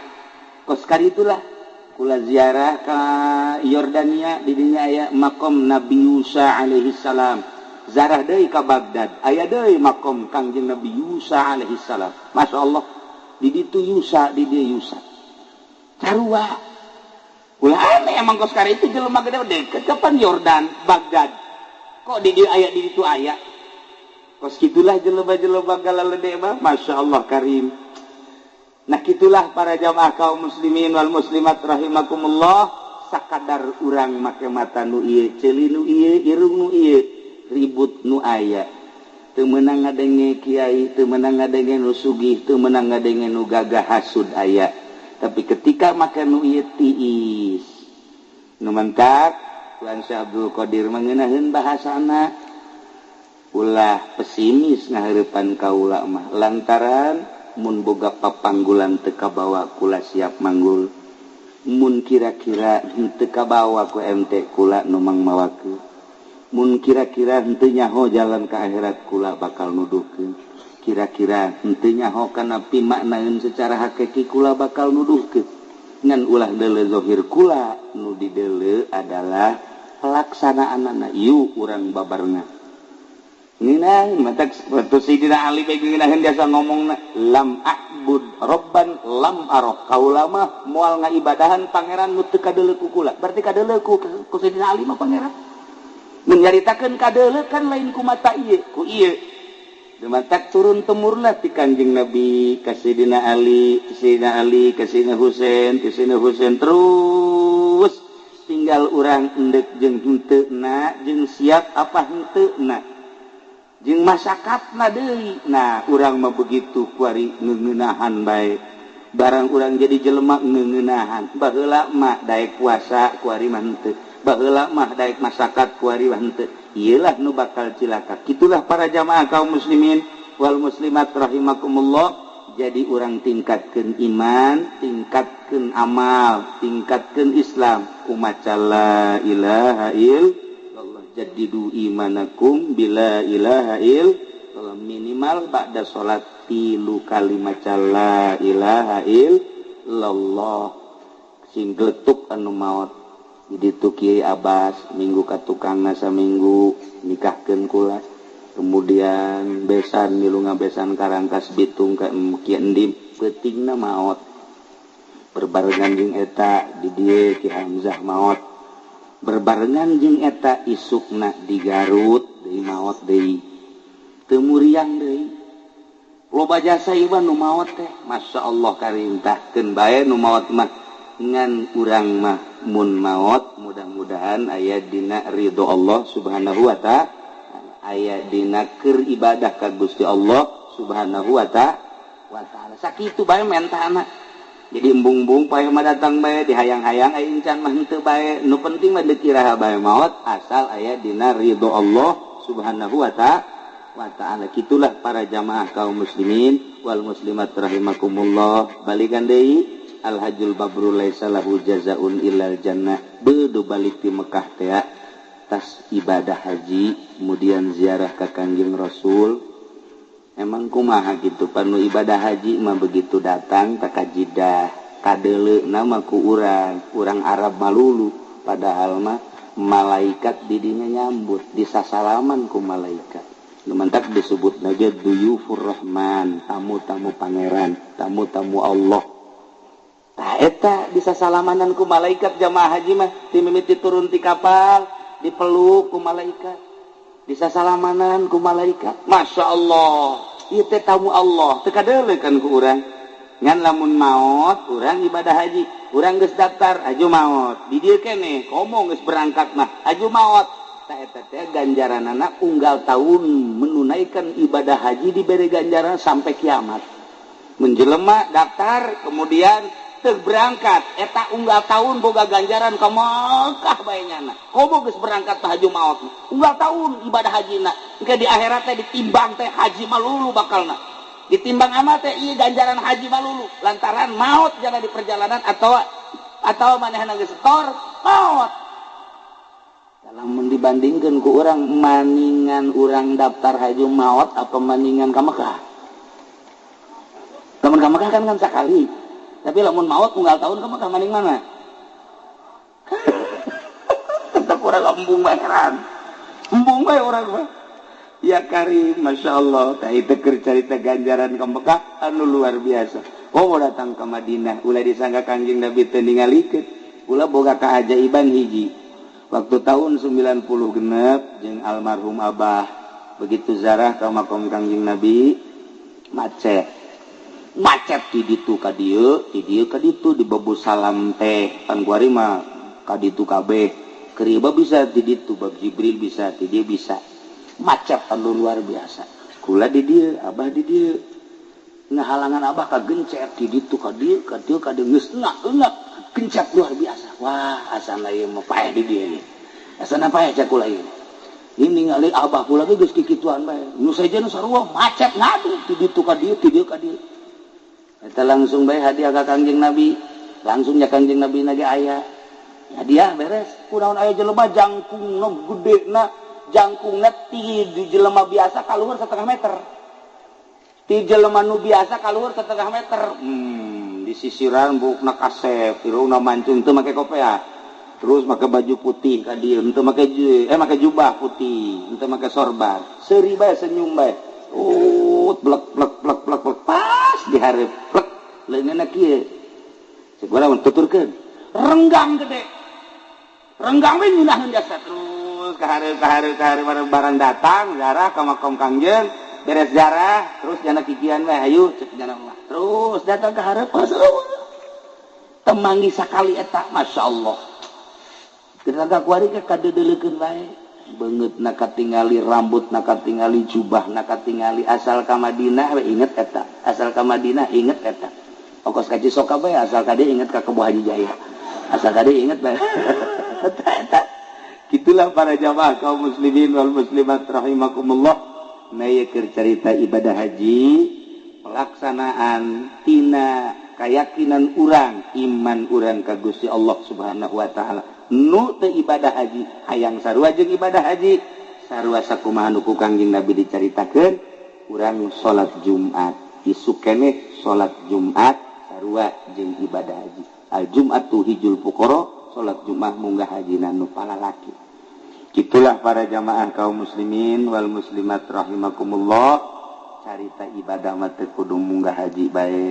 Kos karitulah kula ziarah ka Yordania, di dinya aya makom Nabi Yusa alaihi salam. Zarah deui ka Baghdad, aya deui makom Kangjeng Nabi Yusa alaihi salam. Masya Allah, di ditu Yusa, di dieu Yusa. Sarua. Ulah aneh emang kos kari itu jelema gede deket kapan Yordan, Baghdad. Kok di dieu aya, di ditu aya. Kos kitulah jelema-jelema galalede mah, Masya Allah karim. Nah kitulah para jamaah kaum muslimin wal muslimat rahimakumullah, sakadar urang make mata nu ieu, ceuli nu ieu, irung nu ieu, ribut nu aya. Teu meunang ngadenge kiai, teu meunang ngadenge nu sugih, teu meunang ngadenge nu gagah hasud aya. Tapi ketika make nu ieu tiis. Nu mantak Tuan Syekh Abdul Qadir mangeunaheun bahasana ulah pesimis ngahareupan kaula mah lantaran mun boga papanggulan teu kabawa kula siap manggul, mun kira-kira teu kabawa ku MT kula nu mangmawakeun, Mun kira-kira henteu nyaho jalan ka akhirat kula bakal nuduhkeun. Kira-kira henteu nyaho kana pimaknaeun secara hakiki kula bakal nuduhkeun. Ngan ulah deuleu zahir kula, nu dideuleu adalah pelaksanaanana ieu urang babarengan. Ngeunah matak waktu Sayyidina Ali bae ngeunaheun biasa ngomongna lam a'bud robban lam arah kaula mah moal ngaibadahan pangeran nu teu kadeuleu ku kula. Berarti kadeuleu ku Sayyidina Ali mah pangeran. Mun nyaritakeun kadeuleu kan lain ku mata ieu, ku ieu. Matak turun temurna ti Kanjeng Nabi ka Sayyidina Ali, Sayyidina Ali ka Sayyidina Husain, ka Sayyidina Husain terus tinggal urang endek jeung henteu na, jeung siap apa henteu na. Jeung masakatna deui. Nah, urang mah begitu kuari ngeunahan bae. Barang urang jadi jelema ngeunahan. Baheula mah daek puasa kuari mah henteu. Baheula mah daek masakat kuari mah henteu. Ieulah nu bakal cilaka. Kitulah para jamaah kaum muslimin wal muslimat rahimakumullah. Jadi urang tingkatkeun iman, tingkatkeun amal, tingkatkeun Islam. Kumaca la ilaha illallah. Jadidu imanakum bila ilaha illallah. Minimal ba'da salat 3 kali maca la ilaha illallah. Sing geletuk anu maot. Jadi tu Kiai Abbas minggu ka tukangna saminggu nikahkeun kula. Kemudian besan milu ngabesan Karangkas Bitung ka Ki Endim peutingna maot. Berbarengan jeung eta di dieu Ki Hamzah maot. Berbarengan jeung eta isukna di Garut deui maot deui. Teu muriang deui. Loba jasa ieu nu maot teh, masyaallah karintahkeun bae nu maot mah. Ngan urang mah mun maot mudah-mudahan aya dina ridho Allah Subhanahu wa ta'ala, aya dina keur ibadah ka Gusti Allah Subhanahu wa ta'ala. Sakitu bae mentana. Jadi embung-embung paeh mah datang bae dihayang-hayang aya incan mah henteu bae. Nu penting mah deuk iraha bae maot asal aya dina ridho Allah Subhanahu wa ta'ala. Kitulah para jamaah kaum muslimin wal muslimat rahimakumullah. Balikan deui Al-Hajjul Mabrur laisa lahu jazaun illal jannah. Beudu balik ti Mekah teh tas ibadah haji, kemudian ziarah ka Kanjeng Rasul. Emang kumaha gitu panu ibadah haji mah begitu datang ka Jidah, kadeuleuna mah ku urang Arab malulu, padahal mah malaikat didinya nyambut, disasalaman ku malaikat. Nu mantak disebut lagi duyufur rahman, tamu-tamu pangeran, tamu-tamu Allah. Tah eta disasalamanan ku malaikat jamaah haji mah ti mimiti turun ti kapal dipeluk ku malaikat, disasalamanan ku malaikat. Masya Allah, ieu teh tamu Allah, teu kadeuleu kan ku urang. Ngan lamun maot urang ibadah haji, urang geus daftar aju maot. Di dieu keneh komo geus berangkat mah aju maot. Tah eta teh ganjaranana unggal tahun menunaikan ibadah haji diberi ganjaran sampai kiamat. Menjelema daftar kemudian berangkat eta unggal tahun boga ganjaran ka Mekah bae nyana. Komo geus berangkat tah haji maot. Unggal tahun ibadah hajina. Engke di akhirat teh ditimbang teh haji malulu bakalna. Ditimbang amal teh ieu ganjaran haji malulu lantaran maot jana di perjalanan atau manehna geus setor maot. Lamun dibandingkeun ku urang maningan urang daftar haji maot apa maningan ka Mekah? Lamun ka Mekah kan sakali. Tapi lamun maot unggal tahun ka Mekah maning mana? Tetep urang embung bae heran. Embung bae urang mah. Ya karim, Masya Allah. Tah itu keur carita ganjaran ka Mekah anu luar biasa. Oh datang ke Madinah, ulah disangka Kanjeng Nabi teu ningalikeun. Ulah boga kaajaiban hiji. Waktu tahun 90 genep jeung almarhum Abah begitu zarah ka makom Kanjeng Nabi macet. Macet di ditu ka dieu, di dieu ka ditu di Babu Salam teh pan kuari mah ka ditu kabeh. Keur ieu bisa di ditu, Bab Jibril bisa, di dieu bisa. Macet anu luar biasa. Kula di dieu, Abah di dieu. Ngahalangan Abah ka gencet di ditu ka dieu, ka dieu ka dieu geus enak gencet luar biasa. Wah, asana ieu mah paeh di dieu. Asana paeh cek kula ieu. Ini ningali Abah kula ge geus kikituan bae. Nu sejen sarua macet ngadu di ditu ka dieu, di dieu ka dieu. Eta langsung bae hadiah ka Kangjeng Nabi. Langsung nya Kangjeng Nabi na ge aya. Hadiah beres. Kunaon aya jelema jangkungna gedena Jangkungna ti di jelema biasa kaluhur setengah meter. Ti jelema nu biasa kaluhur setengah meter. Disisiran buukna kasep, irungna mancung teu make kopea. Terus make baju putih ka dieu, henteu make make jubah putih, henteu make sorban. Seuri bae senyum bae. Blek blek blek blek blek pas dihareup plek leungeunna kieu. Cek urang tuturkeun. Renggang gede. Renggang we nyunaheun jasa terus ka hareup ka hareup ka hareup barang datang ziarah ka makom Kangjeng, beres ziarah terus jana kikian we hayu cek jana mah. Terus datang ka hareup temanggi sakali eta masyaallah. Tenaga kuari ke kadeudeulekeun bae. Beungeut na katingali, rambut na katingali, jubah na katingali, asal ka Madinah we inget eta, asal ka Madinah inget eta. Ongkos ka Cisoka bae asal ka dieu inget ka Kebo Haji Jaya. Asal ka dieu inget bae. Eta eta. Gitulah para jamaah kaum muslimin wal muslimat rahimakumullah. Na ieu keur carita ibadah haji, pelaksanaan tina keyakinan urang, iman urang ka Gusti Allah Subhanahu wa taala. Nu teu ibadah haji hayang sarua jeung ibadah haji sarua sakumaha nu ku Kangjeng Nabi dicaritakeun urang salat Jumat isuk keneh salat Jumat sarua jeung ibadah haji al Jum'atu hijul fuqara salat Jumat munggah hajina nu palalaki. Itulah para jamaah kaum muslimin wal muslimat rahimakumullah, carita ibadah mah teu kudu munggah haji bae.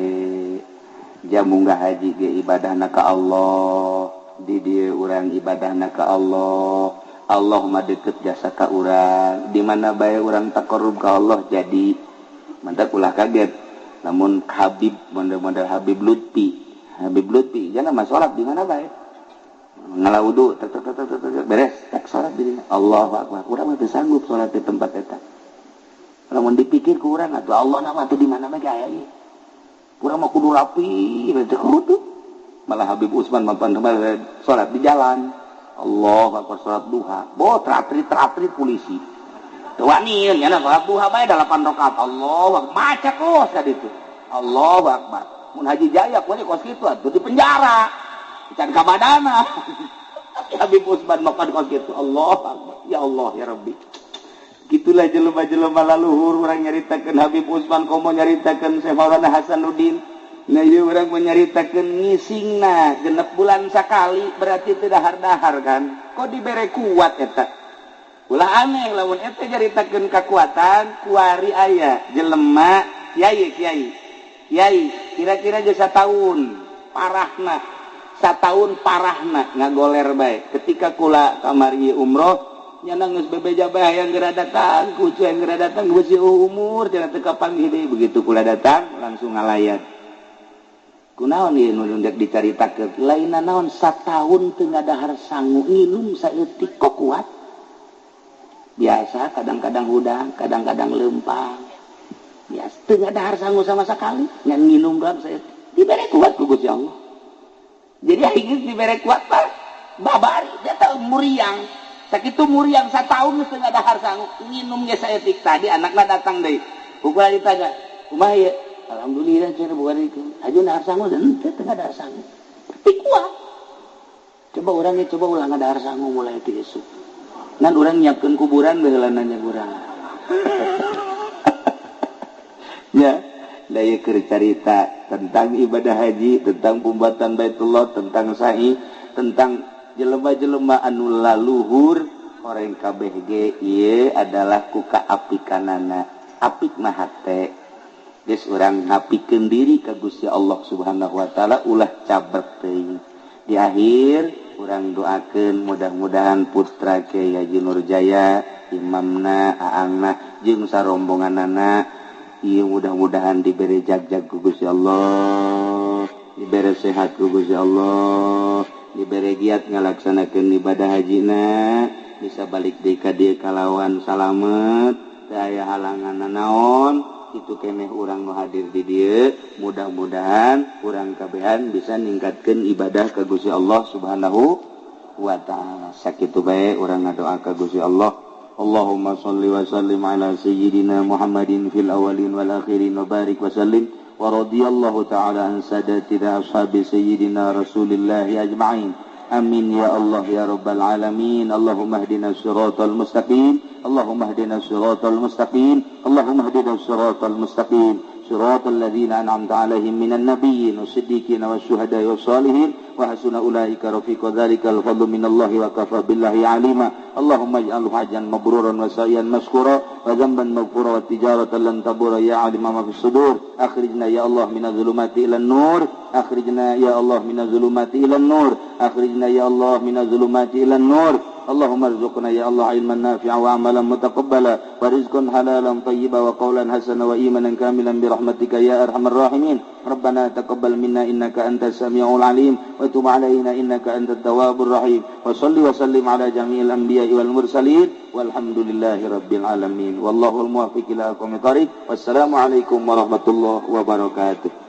Ja munggah haji ge ibadahna ka Allah, di dieu urang ibadahna ka Allah. Allah mah deket jasa ka urang, di mana bae urang taqarrub ka Allah jadi mantap ulah kaget. Namun Habib model-model Habib Lutfi jangan mah salat di mana bae. Ngala wudu tek tek tek tek beres tek salat di dinya. Allahu akbar. Urang mah teu sanggup salat di tempat eta. Lamun dipikir ku urang atuh Allah na mah teu di mana bae aya ieu. Urang mah kudu rapi teu kudu. Malah Habib Usman mampan salat di jalan. Allah akbar salat duha. Bo tratrit-tratrit polisi. Teu wani nya salat duha bae 8 rakaat. Allah maca kos ka ditu. Allahu akbar. Mun Haji Jaya kuari kos kitu atuh di penjara. Can ka badana. Tapi Habib Usman mapan kos kitu. Allah akbar. Ya Allah ya Rabbi. Gitulah jelema-jelema laluhur urang nyaritakeun Habib Usman komo nyaritakeun Syekh Maulana Hasanuddin. Nah ieu urang menyaritakeun ngisingna genep bulan sakali berarti teu dahar-dahar kan. Kok dibere kuat eta? Ulah aneh lamun eta nyaritakeun kakuatan kuari aya jelema kiai kiai. Kiai kira-kira geus sataun parahna. Sataun parahna ngagoler bae. Ketika kula kamari umroh nyana geus bebeja bae hayang geura datang, kucu hayang geura datang geus umur cenah teu kapanggih deui. Begitu kula datang langsung ngalayat. Kunaon ieu nu ndek dicaritakeun lainna naon sataun teu ngadahar sangu nginum saeutik kok kuat. Biasa kadang-kadang hudang, kadang-kadang leumpang. Biasa teu ngadahar sangu sama sekali, ngan nginum doang saeutik. Dibere kuat ku Gusti Allah. Jadi akhirnya dibere kuat mah babari dia teu muriang. Sakitu muriang sataun geus teu ngadahar sangu nginum ge saeutik. Tadi anakna datang deui. Ku kula ditanya, "Kumaha ieu?" Alhamdulillah cenah bukan itu. Aja dahar sangu henteu teu dahar sangu. Tapi kuat. Coba urangnya coba ulah ngadahar sangu mulai ti esuk. Ngan urang nyiapkeun kuburan baheula nanya urang. Ya, da ieu keur carita tentang ibadah haji, tentang pembuatan Baitullah, tentang sa'i, tentang jelema-jelema anu laluhur horeng kabeh ge ieu adalah ku kaapikanana. Apik mah hate. Geus urang ngapikeun diri ka Gusti Allah Subhanahu wa taala ulah cabrek teuing. Di akhir urang doakeun mudah-mudahan putra Kyai Haji Nurjaya, imamna, aangna jeung sarombonganana ieu mudah-mudahan dibere jag-jag ku Gusti Allah, dibere sehat ku Gusti Allah, dibere giat ngalaksanakeun ibadah hajina, bisa balik deui ka dieu kalawan salamet, teu aya halangan naon. Itu keneh urang nu hadir di dieu, mudah-mudahan urang kabehan bisa ningkatkeun ibadah ka Gusti Allah Subhanahu wa taala. Sakitu bae urang ngadoa ka Gusti Allah. Allahumma shalli wa sallim ala sayyidina Muhammadin fil awwalin wal akhirin wa barik wa sallim wa radiyallahu taala an sadatina ashabi sayyidina Rasulillah ajma'in. Amin ya Allah ya rabbal alamin. Allahumma ihdinas siratal mustaqim. Allahumma ihdinas siratal mustaqim. Allahumma ihdinas siratal mustaqim. Siratal ladzina an'amta 'alaihim minan nabiyyin wasiddiqin wasyuhada'i wassalihin wa hasuna ulaika rafiqa. Dzalikal fadlu minallahi wa kafa billahi 'alima. Allahumma ij'alhu hajjan mabruran wa sa'yan mashkura wa dhanban maghfura wa tijaratan lan tabura ya 'alima ma fis sudur. Akhrijna ya Allah minadh dhulumati ilan nur. Akhrijna ya Allah minadh dhulumati ilan nur. Akhrijna ya Allah minadh dhulumati ilan nur. Allahumma arzuqna ya Allah ilman nafi'a wa amalan mutaqabbala wa rizqan halalan tayyiba wa qawlan hasana wa imanan kamilan bi rahmatika ya arhamar rahimin. Rabbana taqabbal minna innaka antas samiul alim wa tub alaina innaka antat tawwabur rahim. Wa salli wa sallim ala jami'il anbiya'i wal mursalin walhamdulillahi rabbil alamin. Wallahul muwaffiq ila aqwamit thariq. Wassalamu alaikum warahmatullahi wabarakatuh.